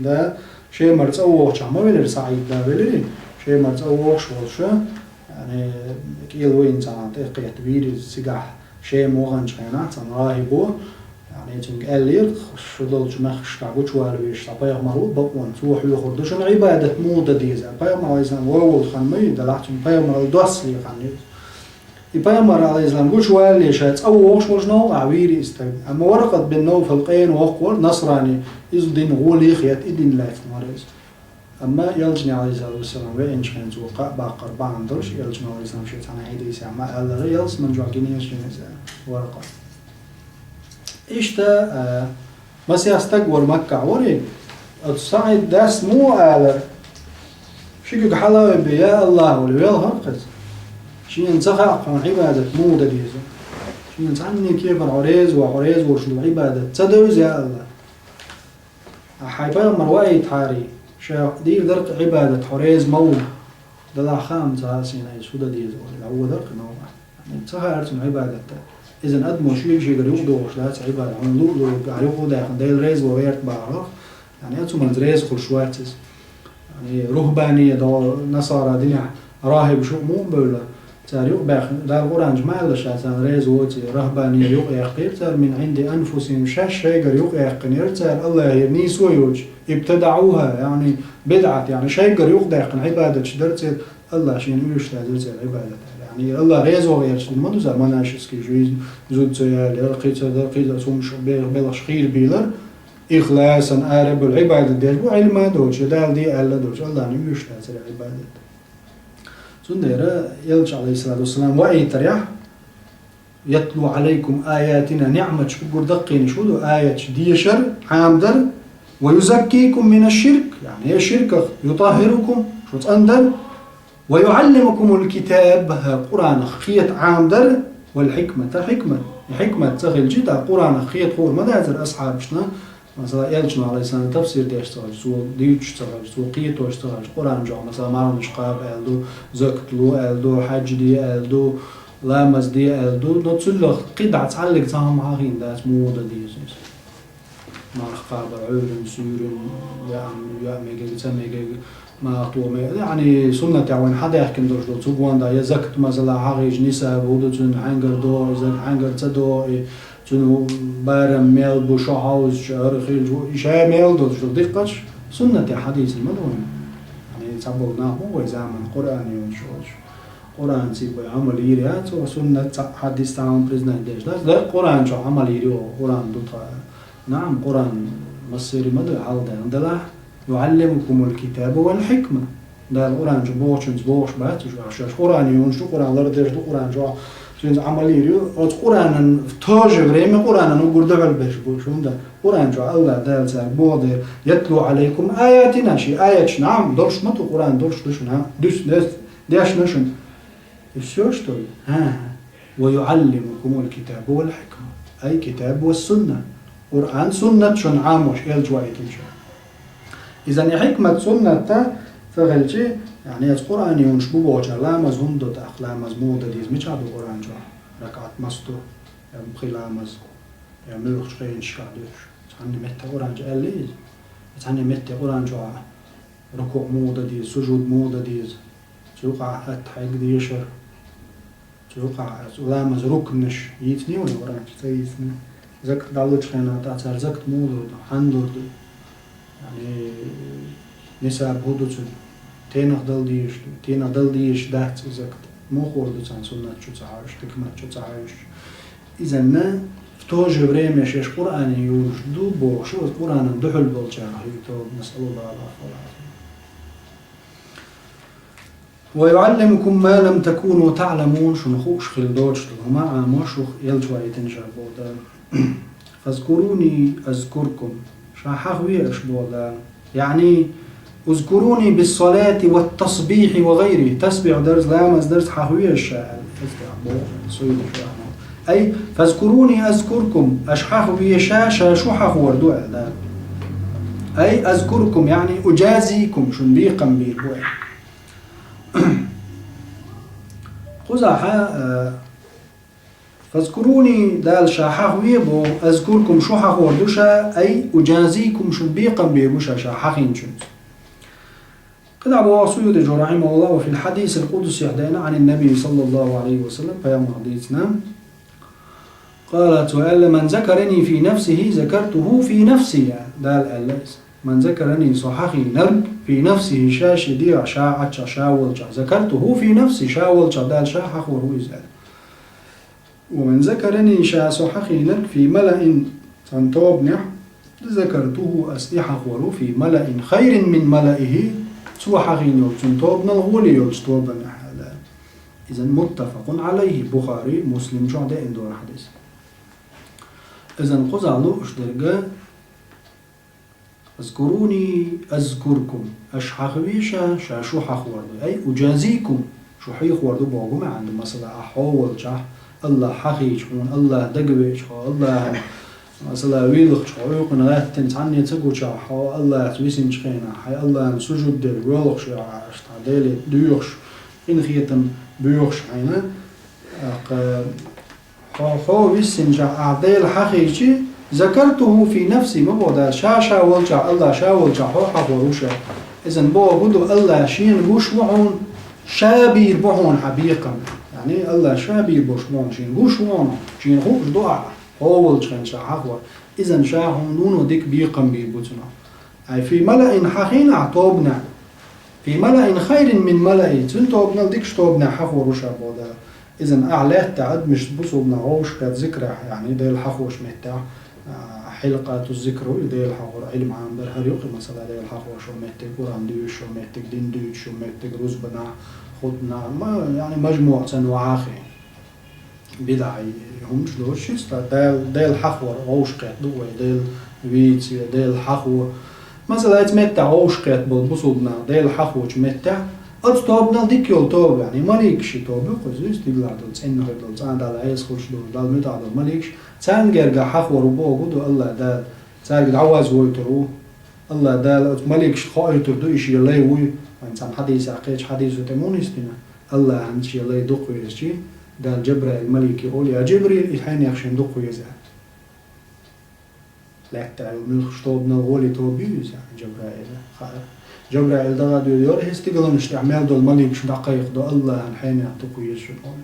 да, Шемара цӀа вогӀучохь ма велира СаӀид да, велира, Шемара цӀа вогӀуш волуша, яъни, кӀел вайна цхьана тӀе кхетта вийра иза цигахь, Шема ваханчу хенахь цхьана рахӀибо, яъни, цуьнга аьллера, шу долчу мехкашкахь гучувала везаш цхьа пайхамар ву бакъонца, цо хьоьхур ду шуна Ӏибадат муха дан деза. Пайхамар, Ӏалайхиссалам, вогӀуш хан ма ю, делахь цуьнан пайхамаралла доссале хан ю. И пайхамар, Ӏалайхиссалам, гучувалале ша цӀа вогӀуш волчу новкъахь вийра и стаг. Амма Варакъат бин Навфал къена воккха вара, насрани, иза дин гӀоле хетта, и дин лаьцна вара иза. Амма Элчане, Ӏалайхиссалату вассалам, веанчу хенахь цо кхаъ баккхар бахьана долуш, Элчано, Ӏалайхиссалам, шен цхьана хьадисехь ма-аллара, ялсамани чохь гинера шена иза Варакъа. Иштта, а, масех стаг вара Маккахь вара, оцу СаӀид дас муха алара: «Ши куьг хьала а бе, я АллахӀ», — олий, велхара-кх иза. Шена ца хаьа хьуна Ӏибадат муха дан деза. Шена цхьанне кепара хьо реза ву, хьо реза волуш долу Ӏибадат ца девза, я АллахӀ. Ахьа хьайн пайхамар ваийтахьара, ша дийр дара-кх Ӏибадат, хьо реза ма ву. Делахь хаам ца хаа шена, иза хӀун дан деза, олий, дӀавоьдура-кх и новкъахь. Ца хаьара цунна Ӏибадат дан. Иза адамо шега-шегара юкъадогӀуш дац Ӏибадат. Хьуна луъу-луъург ахь юкъа а даьккхина, Дела реза ван гӀерта бахарх, яъни оцу хӀуманца реза хуьлуш вац иза. Яъни, рухӀбания до насара динехь рахӀибаш юкъа муха бевлла? Цара юкъабаьхкина, Дала Къуръан чу ма аьлла ша царна реза воций, рахӀбания юкъаяьккхира цара, мин Ӏинди анфусихӀим, шаьш шайгара юкъаяьккхинера цара, АллахӀера нийсо а йоцуш, ибтадаӀухӀа, яъни бидӀат, яъни шайгара юкъадаьккхина Ӏибадаташ дара церан, АллахӀ шена уьйраш дазара церан Ӏибадат. Яъни АллахӀ реза ван гӀерташ дина ма ду цара, монашеский жизнь, зуда ца ялар, кхин ца дар, кхин ца хӀумаш, бе-, белхаш хийра бийлар, ихласан, арабевлла Ӏибадат деш бу, Ӏилма а доцуш, я Дала де аьлла а доцуш, АллахӀна уьйраш дацара Ӏибадат. Цундела Элча, Ӏалайхиссалату вассалам, ваийтарехь, ятлу Ӏалайкум аятина, ниӀматаш уггар даккхийнаш хӀун ду, аяташ дешар, Ӏамадар, ва юзаккикум мина ширк, яъни ширках, ютаххирукум, шу цӀандар, ва юӀаллимукумул китаб, Къуръанах кхета Ӏамадар, вал хьикмата, хьикмат. И хьикмат ца хилчи, тӀаккха Къуръанах кхета хуур ма дацара асхьабашна, масала, Элчано, Ӏалайхиссалам, тафсир деш ца хилча, цо дуьйцуш ца хилча, цо кхетош ца хилча, Къуръан чохь, масала, марханаш кхаба аьлла ду, закат ло аьлла ду, хьаьж де аьлла ду, ламаз де аьлла ду, но цуьллах кхидӀа цхьаллиг цхьа хӀума хьахийна дац, муха дан деза иза. Марха кхабар, Ӏуьйранна, суьйранна, яа, яа мегар, ца мегар, маха тоха мегар. Яъни, суннатехь вайна хьадаьхкина долуш долу, цу гонда я закат, масала, хьахийча, нисаб хӀун ду цуьнан, хьаьнгара догӀу и закат, хьаьнгара ца догӀу и, цуьнан барам мел бу, шо хьовзачу, хӀара хилча, и ша мел долуш долу диккхача, суннатехь хьадийцина ма ду вайна. Яъни, цхьаболу нах бу вай заманахь Къуръан йоцуш волуш. Къуръанца вай Ӏамал йийр яц, цо суннат цхьаъ, хьадис цхьа хӀума признать деш дац. Дера Къуръан чохь Ӏамал йийр ю, Къуръан ду тхан. Наам, Къуръан массери ма ду хьалдаьлла, делахь, юӀаллимукумул китаба вал хьикма. Дала Къуръан чу бохучуьнца бохуш бац уьш, ахь шаьш Къуръан йоьнуш ду, Къуръан лардеш ду, Къуръан чохь цуьнца Ӏамал йийр ю. Оцу Къуръанан, в то же время Къуръанан уггар дуьхьал берш бу, хӀунда Къуръан чохь АллахӀ Дала цаьрга боху дела, ятлу Ӏалайкум аятина, шен аяташ, наам, долуш ма ду, Къуръан долуш ду шуна, дуьсу деш, дешна шуна. И всё, что ли? ХӀан-хӀа. Ва юӀаллимукумул китаба вал хьикма. Ай китаб ва сунна. Къуръан, суннат шуна Ӏамош, Элча ваийтинчу. Изан и хьикмат, суннатта, Ца хилча, яъни, эцу Къуръан юнуш бу бохучара ламаз хӀунда ду тӀаккха, ламаз муха дан деза, мичахь ду Къуръан чохь, ракаӀат массо а ду, я пхи ламаз, я муьлххачу хенашкахь дуьйцуш. Цхьанна метте Къуръан чу аьлла иза. Цхьанна метте Къуръан чохь рукуӀ муха дан деза, сужуд муха дан деза, цу юкъахь аттахьият дешар. Цу юкъахь ламаз рукнаш йийцина вай Къуръан чу, ца йийцина. Закат даллучу хенахь тӀаккха цара закат муха лур ду, хьанна лур ду? Яъни, нисаб хӀун ду цуьнан? Тенах дала дезаш ду, тенах дала дезаш дац и закат? Муха хуур ду царна суннат чу ца хьаьжча, хьикмат чу ца хьаьжча? Изанна, в то же время шаьш Къуръан юнуш ду бохуш, оцу Къуръанан дуьхьал болчарах хир ду, насъалуллахӀал Ӏафва вал Ӏафия. «ويعلمكم ما لم تكونوا تعلمون», шуна хууш хила доцуш долу хӀума Ӏамо шух елча вайтина ша боху Дала. «فاذكروني أذكركم», ша хьахаве аша боху Дала. Яъни, «اذكروني بالصلاة والتسبيح وغيره», тасбихь дарца, ламаз дарца хьахаве аша ша аьлла. Тасбихь боху, суйла ша боху. Ай, «فاذكروني أذكركم», аша хьахаве ша, ша шу хьахор ду аьлла Дала. Ай, «أذكركم», яъни, «أجازيكم», шуна бекхам бийр бу аьлла. Кхузахь, э, «فاذكروني», Дала ша хьахаве боху, «أذكركم», шу хьахор ду ша, ай, «أجازيكم», шуна бекхам бийр бу ша, ша хьахийначуьнца. КхидӀа боху Суютичо, рахьимахуллахӀ, «وفي الحديث القدسي», деана, «عن النبي صلى الله عليه وسلم», пайхамара дийцина. Къала, цо аьлла: «من ذكرني في نفسه ذكرته في نفسي», Дала аьлла иза. «من ذكرني», со хьахийнарг, «في نفسه», ша шен дегӀахь, ша Ӏаччахь, ша волчохь, «ذكرته في نفسي», ша волчохь Дала ша хьахор ву иза аьлла. «ومن ذكرني», ша со хьахийнарг, «في ملأ», цхьана тобанехь, «ذكرته», ас и хьахор ву, «في ملأ خير من ملئه», цо хьахийна йолчу цуьнан тобанал гӀоле йолчу тобанехь аьлла. Изан متفق عليه, Бухари, Муслим чохь деана долу хьадис. Изан кхузахь лууш дерг: «اذكروني أذكركم», аша хьахаве ша, ша шу хьахор ду. Ай, «أجازيكم», шу хьехор ду боху маьӀна ду. Масала, ахь хьо волчохь, АллахӀ хьахийча хьуна, АллахӀ дагавеача хьо, АллахӀан, масала, вилхача хьо, Ӏуьйкъана гӀаьттина цхьанне ца гучахь, хьо АллахӀца висинчу хенахь, хьайн АллахӀан сужуд дерг, воьлхуш ю ахь, аша тхьа Деле доьхуш, къинхетам боьхуш хьайна, тӀаккха хьо, хьо виссинчохь ахь Дела хьахийча, «ذكرته في نفسي», ма боху Дала, ша, ша волчохь, АллахӀ ша волчохь хьо хьахор ву ша. Изан боху ду, АллахӀ шена гуш ву хьуна, ша бийр бу хьуна хьан бекхам. Яъни, АллахӀ ша бийр болуш бу хьуна, шена гуш ву хьуна, шена хууш ду ахь, хьо волчу хенахь ша хьахор. Изан ша хьуна вуно дика бекхам бийр бу цунах. Ай, «في ملأ», хьахийна ахь тобанехь. «في ملأ خير من ملئه», цуьнан тобанал дикачу тобанехь хьахор ву ша боху Дала. Изан ахь лаьттахь адамашна бусулбанаш вовшахкхетта зикрахь, яъни Дела хьахочу меттехь, а, хьилкъату зикр ву и, Дела хьахор, Ӏилма Ӏамадар, хӀара юкъа, масала, Дела хьахош йолу меттиг, Къуръан доьшуш йолу меттиг, дин дуьйцуш йолу меттиг, рузбанахь, хутбанахь, ма, яъни мажмуӀ цхьаьна вахьахий. БидӀа хӀуманаш доцуш, чисто Дела, Дела хьахор вовшахкхетта ду вай, Дела вийца, Дела хьахо. Масала, оцу меттехь вовшахкхетта болу бусулбанаш Дела хьахочу меттехь, оцу тобанал дика йолу тоба, яъни маликаш и тоба ю кхуза, стигалахь долу, цӀенна хир долу, цӀа Далла Ӏеса хуьлуш долу, Далла муьтӀахь долу маликаш, царна гергахь хьахор ву боху ду АллахӀ Дала, цаьрга дӀавазвойтур ву. АллахӀ Дала оцу маликашна хоуьйтур ду и шен лай вуй, вайн цхьана хьадисехь, кхечу хьадисо тӀе муха нисдина, АллахӀан шен лай дукха везачи, Дала Джабраил малике олу: «Я Джибрил, и хьенех шена дукха веза». Лаьттахь йолу муьлххачу тобанал гӀоле тоба ю иза, Джабраила хаьара. Джабраил дагӀа доьду, йора хӀинца стигаланаш тӀехь мел долу маликаш дӀакхайкхадо, АллахӀан хьенех дукха веза шуна олу.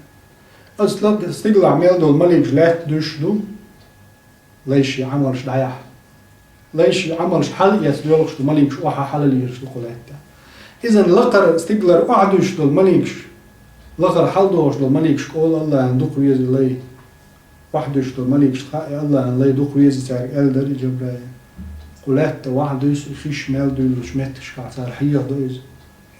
Оцу стигалахь мел долу маликаш лаьтта дуьсуш ду, лайшин Ӏамалш дӀаяхьа. Лайшин Ӏамалш хьалаэца доьлхуш ду маликаш, охьа хьалалелаш ду кху лаьттахь. Изан лакхара стигалара охьадуьсуш долу маликаш, лахара хьаладогӀуш долу маликашка олу АллахӀан дукха веза лай. Охьадуьсуш долу маликашна хаьа и АллахӀан лай дукха веза цаьрга, аьлла дара и Джабраила. Кху лаьтта охьадуьсу, и хиш мел дуьйлалучу меттигашкахь цара хьехадо иза.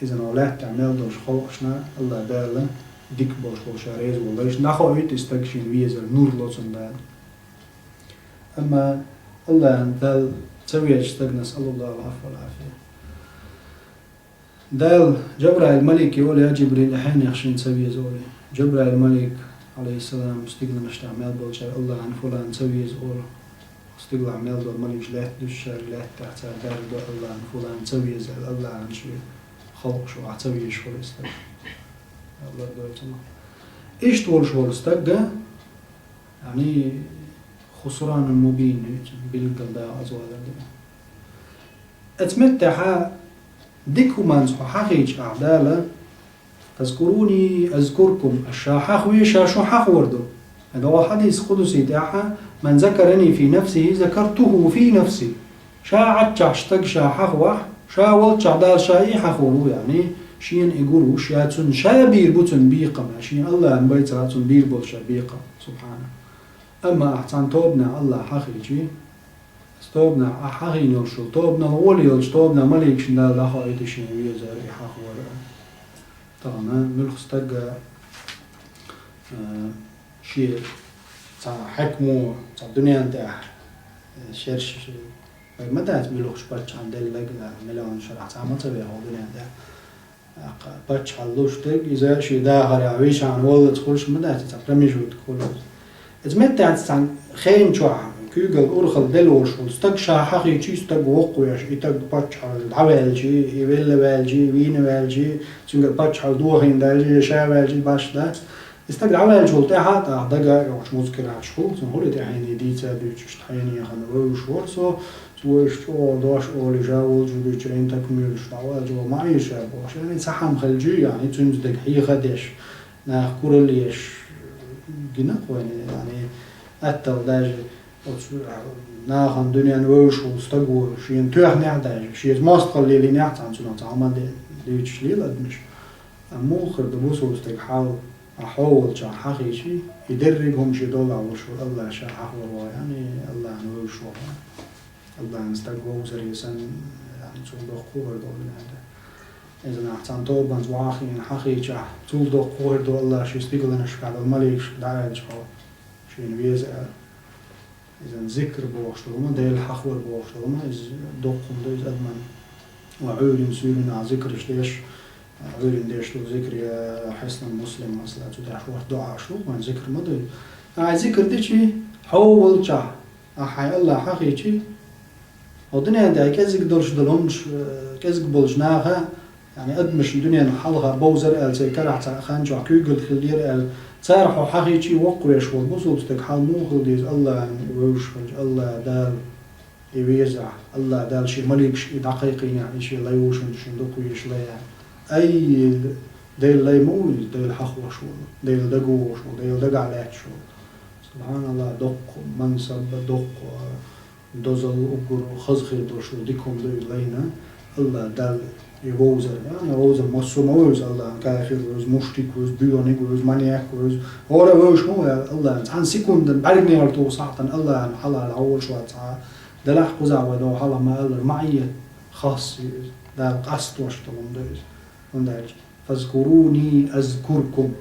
Изан лаьттахь мел долуш халкъашна АллахӀ Дала дика болуш болу ша реза волу лайш дӀахоуьйту и стаг шена везар, нур ло цунна Дала. Амма АллахӀан Дала ца везачу стагана, насъалуллахӀал Ӏафва вал Ӏафия. Дала Джабраил малике олу: «Я Джибрил, и хьенех шена ца веза», олу. Джабраил малик, Ӏалайхиссалам, стигаланаш тӀехь мел болчара АллахӀан фулан ца веза олу. Стигалахь мел долу маликаш лаьтта дуьсучара лаьттахь цара даьржадо АллахӀан фулан ца веза аьлла, АллахӀан шен халкъ шу ахь ца везаш хуьлу и стаг. Аллах дойту ма. Иштта волуш волу стаг, яъни, хусранун мубин, билггал дагӀа аза валар ду. Оцу меттехь дика хӀуманца хьо хьахийча ахь Дала, «Фазкуруни азкуркум», аш ша хьахве, ша шу хьахвар ду. ХӀунда аьлча хьадис къудси тӀехь, «Ман закарани фи нафсихи, закартуху фи нафси». Ша Ӏаччахь стаг ша хьахвахь, ша волччахь Дала ша и хьахвар ву, яъни, шена и гур ву, ша цунна ша бийр бу цунна бекхам, шена Аллахьан байцара цунна бийр болу ша бекхам, субхьана. Амма ахь цхьана тобанехь Аллахь хьахийчи, тобанехь ахь хьахийна йолуш йолу, тобанал гӀоли йолчу тобанан маликашна Дала дӀахоуьйту шена везар и хьахвар. Тахана муьлхха стаг, а, шен цхьа хьаькамо, цхьа дуьнен тӀехь, э, шерш, вай ма дац муьлххачу паччахьна деллаг, а, миллион шарахь цхьа ма ца вехьо дуьнен тӀехь. ТӀаккха паччахьалла луш дерг, иза шен дахарехь вешан воллаца хуьлуш ма дац, цхьа промежуток хуьлу. Иза меттехь цхьана хенан чохь куьйгалла урхалла делла волуш волу стаг ша хьахийчи, стаг воккхавеш, и стаг паччахьалла дӀаваьлчи, и велла ваьлчи, и вийна ваьлчи, цуьнгара паччахьалла дохийна даьлчи, я ша ваьлчи, башха дац. И стаг дӀаваьлча волу тӀаьхьа, тӀаккха дага а йоккхуш музкирачу хӀу, цунна хӀули тӀе хьенийн дийца а дуьйцуш, хьенийн хана вевзаш вара со, цо иштта чӀогӀа дош олий, жа волчу дуьйцуш, Ӏин такмуьйлуш дӀаваьлча, ма Ӏийша бохуш, яъни, цхьа хьама хилчи, яъни, цуьнца дерг хьеха а деш, нах куралла еш, гина кхойна, яъни, аттал даже оцу нахана дуьнен вевзаш волу стаг ву, шена тоьхнехь а даже, шеца мостагӀалла лелийнехь а цхьана цунах цхьа хьама де-, дуьйцуш лела адамаш. Амма муха хир ду бусалба стеган хьал, а хьо волчохь хьахийчи, и дерриг а хӀума шен долахь волуш ву, Аллахь ша хьахвар ву, яъни, Аллахьна вевзаш ву. Аллахьна стаг вовзаре санна, яъни, цул доккха хӀун хир ду дуьнен тӀе. Иза нах цхьана тобанца вахийна хьахийчахь, цул доккха хӀун хир ду Аллахь шен стигланашкахь долу маликашка дӀааьлча хьо, шена веза аьлла. Иза зикр бохуш долу ма, Дела хьахвар бохуш долу ма, иза доккха хӀума ду иза адаман. Ва Ӏуьйрин суьйранна ахь зикраш деш, Ӏуьйрин деш долу зикр я Хьиснул Муслим, масала, цу тӀехь хӀорш доӀаш ду, вайн зикр ма ду. Ахь зикр дичи, хьо волчохь, ахь хьайн Аллахь хьахийчи, хьо дуьнен тӀехь кӀезиг долуш долу хӀуманаш, э, кӀезиг болчу наха, яъни, адамашна дуьненна хьалха бовзар аьлла, церан карахь цхьа хан чохь куьйгалла хиллера аьлла, цара хьо хьахийчи, воккхавеш волу бусалба стеган хьал муха хила деза, Аллахьна вевзаш хилча, Аллахь Дала и везахь, Аллахь Дала шен маликаш и дӀакхайкхийнехь, и шен лай ву шуна, шуна дукха везаш лай а. Ай, Делан лай ма ву иза, Дела хьахвош волу, Дела дагавогӀуш волу, Дела дагахь лаьтташ волу. СубхьаналлахӀ, доккха мансаб, доккха дозалла, уггар хаза хир долуш долу дика хӀума ду иза лайна, Аллахь Далла и вовзар. Яъни вовзар массо а ма вевза Аллахьна, кафир вевза, мушрик вевза, боьгӀаниг вевза, маньяк вевза. ХӀора вевзаш ма ву аьлла Аллахьна. Цхьана секундан бӀаьрганегӀар туху сахьтана Аллахьна хьалха дӀаволуш вац цхьа а, делахь кхузахь вай догӀу хьалха ма-аллара, маӀият хас ю иза. Дала къастош долу хӀума ду иза. ХӀунда аьлча: «Фазкуруни азкуркум».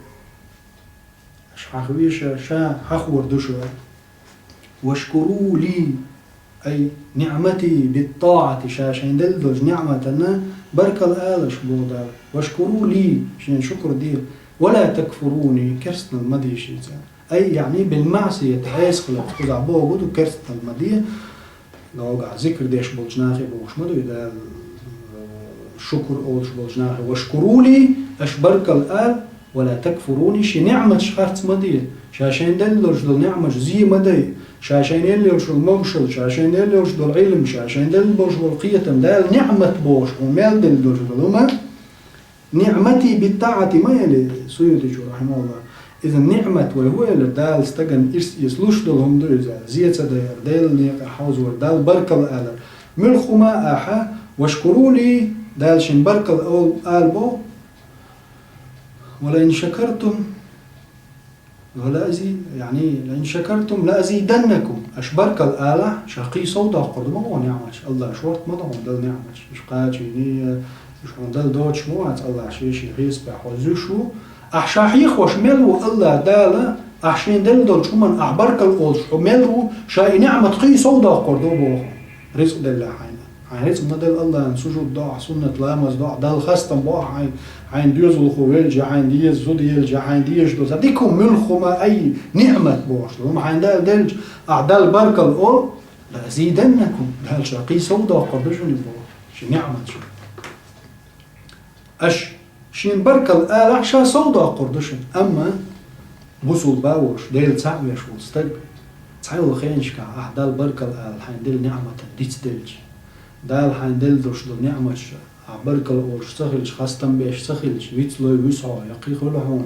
Аша хьахве ша, ша хьахвар ду шу. «Вашкуру ли», ай, «ниъмати биттаъати», ша шайн делла долчу ниъматана баркалла алаш боху Дала. «Вашкуру ли», шен шукр де. «Ва ла такфуруни», керстанал ма де шеца. Ай, яъни, «билмаъсияти», Ӏеса хиларца, кхузахь бохург ду, керстанал ма де. Логахь зикр деш болчу нахе бохуш ма ду и Дала, шукр олуш болчу нахе: «Вашкурули», аша баркалла ала, «ва ла такфуруни», шен ниъматаш харц ма де, ша шайн делла долуш долу ниъматаш зе ма дай, ша шайн елла йолуш долу могушалла, ша шайн елла йолуш долу Ӏилм, ша шайн делла болуш болу кхетам, Дала ниъмат бохуш, хьуна мел делла долуш долу хӀума, «ниъмати биттаъати» ма элира Суютичо, рахьимахуллахӀ. Иза ниъмат вай хӀун элира, Дала стагана ирс-, ирс луш долу хӀума ду иза, зе ца дайар, Делан некъа хьовзавар, Далла баркалла алар. Муьлхха хӀума ахьа, «вашкурули», Дала шен баркалла ол-, ала боху, «ва лаин шакартум». Ва ла ази-, яъни, «лаин шакартум ла азиданнакум». Аша баркалла алахь, ша кхин сов доккхур ду ма хьуна ниъматаш. Аллахь шорта ма ду хьуна дала ниъматаш. Уьш кхачийний, уьш хьуна дала доцуш ма вац, Аллахь шен-шен хьесапехь хьо зуьйш ву. Ахьа ша хьехош мел ву Аллахь Дала, ахьа шен делла долчу хӀуманна ахьа баркалла олуш хьо мел ву, ша и ниъмат кхин сов доккхур ду боху. Рицкъ делла хьайна. Хьайн рицкъ ма-делла Аллахьна сужуд до ахь, суннат ламаз до ахь, Далла хастам бо ахь хьайн, хьайн доьзалхо велча, хьайн деза зуда елча, хьайн дезаш долу. Сан дика хӀума, муьлхха хӀума, ай, ниъмат бохуш долу хӀума хьайна Дала делча, ахь Далла баркалла олу, «ла азиданнакум», Дала ша кхин сов доккхур ду шуна боху, шен ниъмат шу. Аша шен баркалла алахь, ша сов доккхур ду шуна. Амма бусалба волуш, Дела цхьаъ веш волу стаг, цхьайолу хенашкахь ахь Далла баркалла ала хьайна делла неӀматан дицделча, Дала хьайна делла долуш долу неӀматаш ахь баркалла олуш ца хилча, хастам беш ца хилча, вицлой вуьсу хьо, я кхин хуьлу хьуна,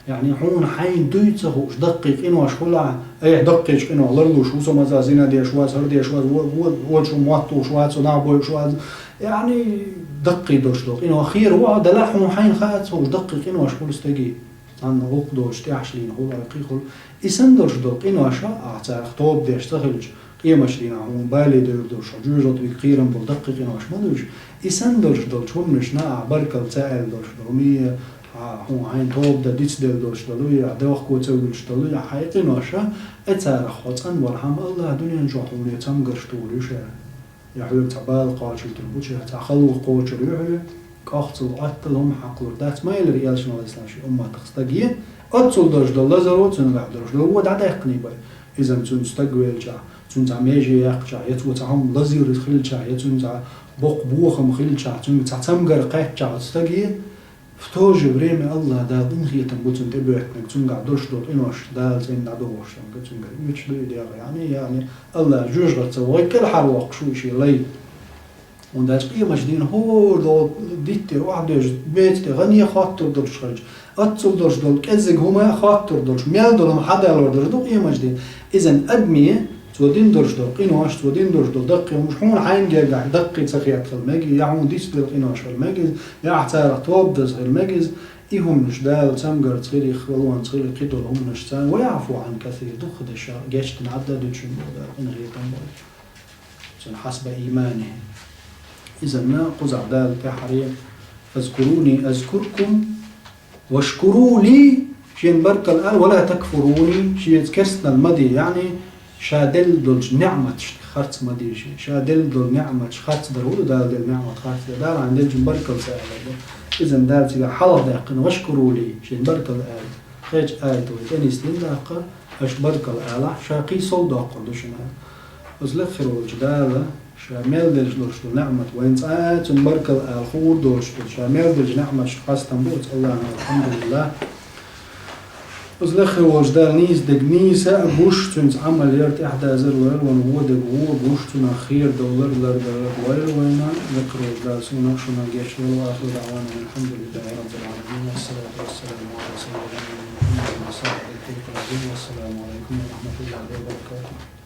яъни хьуна хьайна дуй ца хууш даккхий къинош хуьлахь, э, даккхийчу къинойх ларлуш ву со, маза зина деш вац, хӀара деш вац, во-, во-, вочу мотт луш вац, нах бойуш вац, яъни даккхий долуш долу къинойх хера ву хьо, делахь хьуна хьайна хаа ца хууш даккхий къинош хуьлу стегий. Цхьанна гӀуллакх доцуш тӀехьашла хуьлу, кхин хуьлу. И санна долуш долу къинош, ахь царах тоба деш ца хилча, къематдийнахь хьуна бале девр долуш, хьо жоьжахате вига кхерам болу даккхий къинош ма ду уьш. И санна долуш долчу хӀуманашна ахь баркалла ца аьлла долуш долу, хӀума, хьуна хьайна тоба дан дицделла долуш долу, я дохко ца вуьлуш долу, я хьайн къинош, и царах хьо цӀанвархьама, АллахӀа дуьнен чохь хьуна цамгарш тухур ю ша. Я хьоьга цхьа бала кхочуьйтур бу, я цхьа хало кхочур ю хьоьга, кӀохцал, Ӏоттал хӀума хьакхалур дац, ма элира элчано, Ӏалайхиссалам, шен умматах стаге, оццул долуш долу лазаро цуьнгахь долуш долу вон дӀадаьккхиний бен. Иза цуьнца стаг велчахь, цуьнца цхьа меже яьккхичахь, я цо цхьа хӀума лазийра хилчахь, я цуьнца цхьа боккха бохам хилчахь, цуьнга цхьа цамгар кхаьччахь оцу стаге, в то же время АллахӀ Дала къинхетам бу цунна тӀебоьттинарг, цуьнгахь долуш долу къинош Дала цӀена дӀадохуш санна, цуьнгара оьцуш ду и дегӀ, яъни, яъни АллахӀа жоьжахате ца вогӀий, кӀелхьарвоккхуш ву и шен лай. ХӀунда аьлча къематдийнахь хӀора догӀу диттера охьадоьжна беца тӀе гӀане хоттур долуш хилча, оццул долуш долу кӀеззиг хӀума а хоттур долуш, мел долу хӀума хьадалор долуш ду къематдийнахь. Иза адаме цо дина долуш долу къинош, цо дина долуш долу даккхий хӀумаш хьуна хьайна гергахь даккхий ца хетта хила мега, я хьуна дицделла къинош хила мега иза, я ахь царах тоба даза хила мега иза. И хӀуманаш Дала цамгарца хилий, халонца хилий, кхидолу хӀуманашца, ва яӀфу Ӏан касир, дукха деш гечдина Ӏадда дуьтуш ду Дала, къинхетам болуш. Цуьнан хьасба иймани. Изанна кхузахь Дала тӀаьххьара: «Фазкуруни азкуркум, вашкуру ли», шена баркалла ала, «ва ла такфуруни», шеца керстанал ма де, яъни ша делла долчу неӀматашна харц ма де шен. Ша делла долу неӀматаш харц дар хӀун ду, Дала делла неӀмат харц дар? Дала хьайна деллачун баркалла ца алар ду. Изанна Дала цигахь хьалха даьккхина: «Вашкуру ли», шена баркалла ала. Кхечу аято вай тӀенисдина даккха, аша баркалла алахь, ша кхин сов доккхур ду шуна. Оцу лекха хир волчу Дала ша мел деллачу долуш долу неӀмат вайна цкъа а цунна баркалла ала хуур доцуш долу, ша мел деллачу неӀматашна хастам бу оцу АллахӀана, алхьамдулиллахӀ. Оцу лекха хир волчу Дала нийса дерг нийса а гуш, цуьнца Ӏамал яр, тӀаьхьадазар лойла вайна, вон дерг вон гуш, цунах хер довлар, лардар лойла вайна. Лекха хир волчу Дала суна а, шуна а гечдойла. Ва ахиру даӀвана анил хьамдулиллахӀи раббил Ӏаламин. Вассалату вассаламу Ӏала саййидина Мухьаммадин ва саьхьибихӀи т-таййибин т-тахӀирин. Вассаламу Ӏалайкум ва рахьматуллахӀи ва баракатухӀ.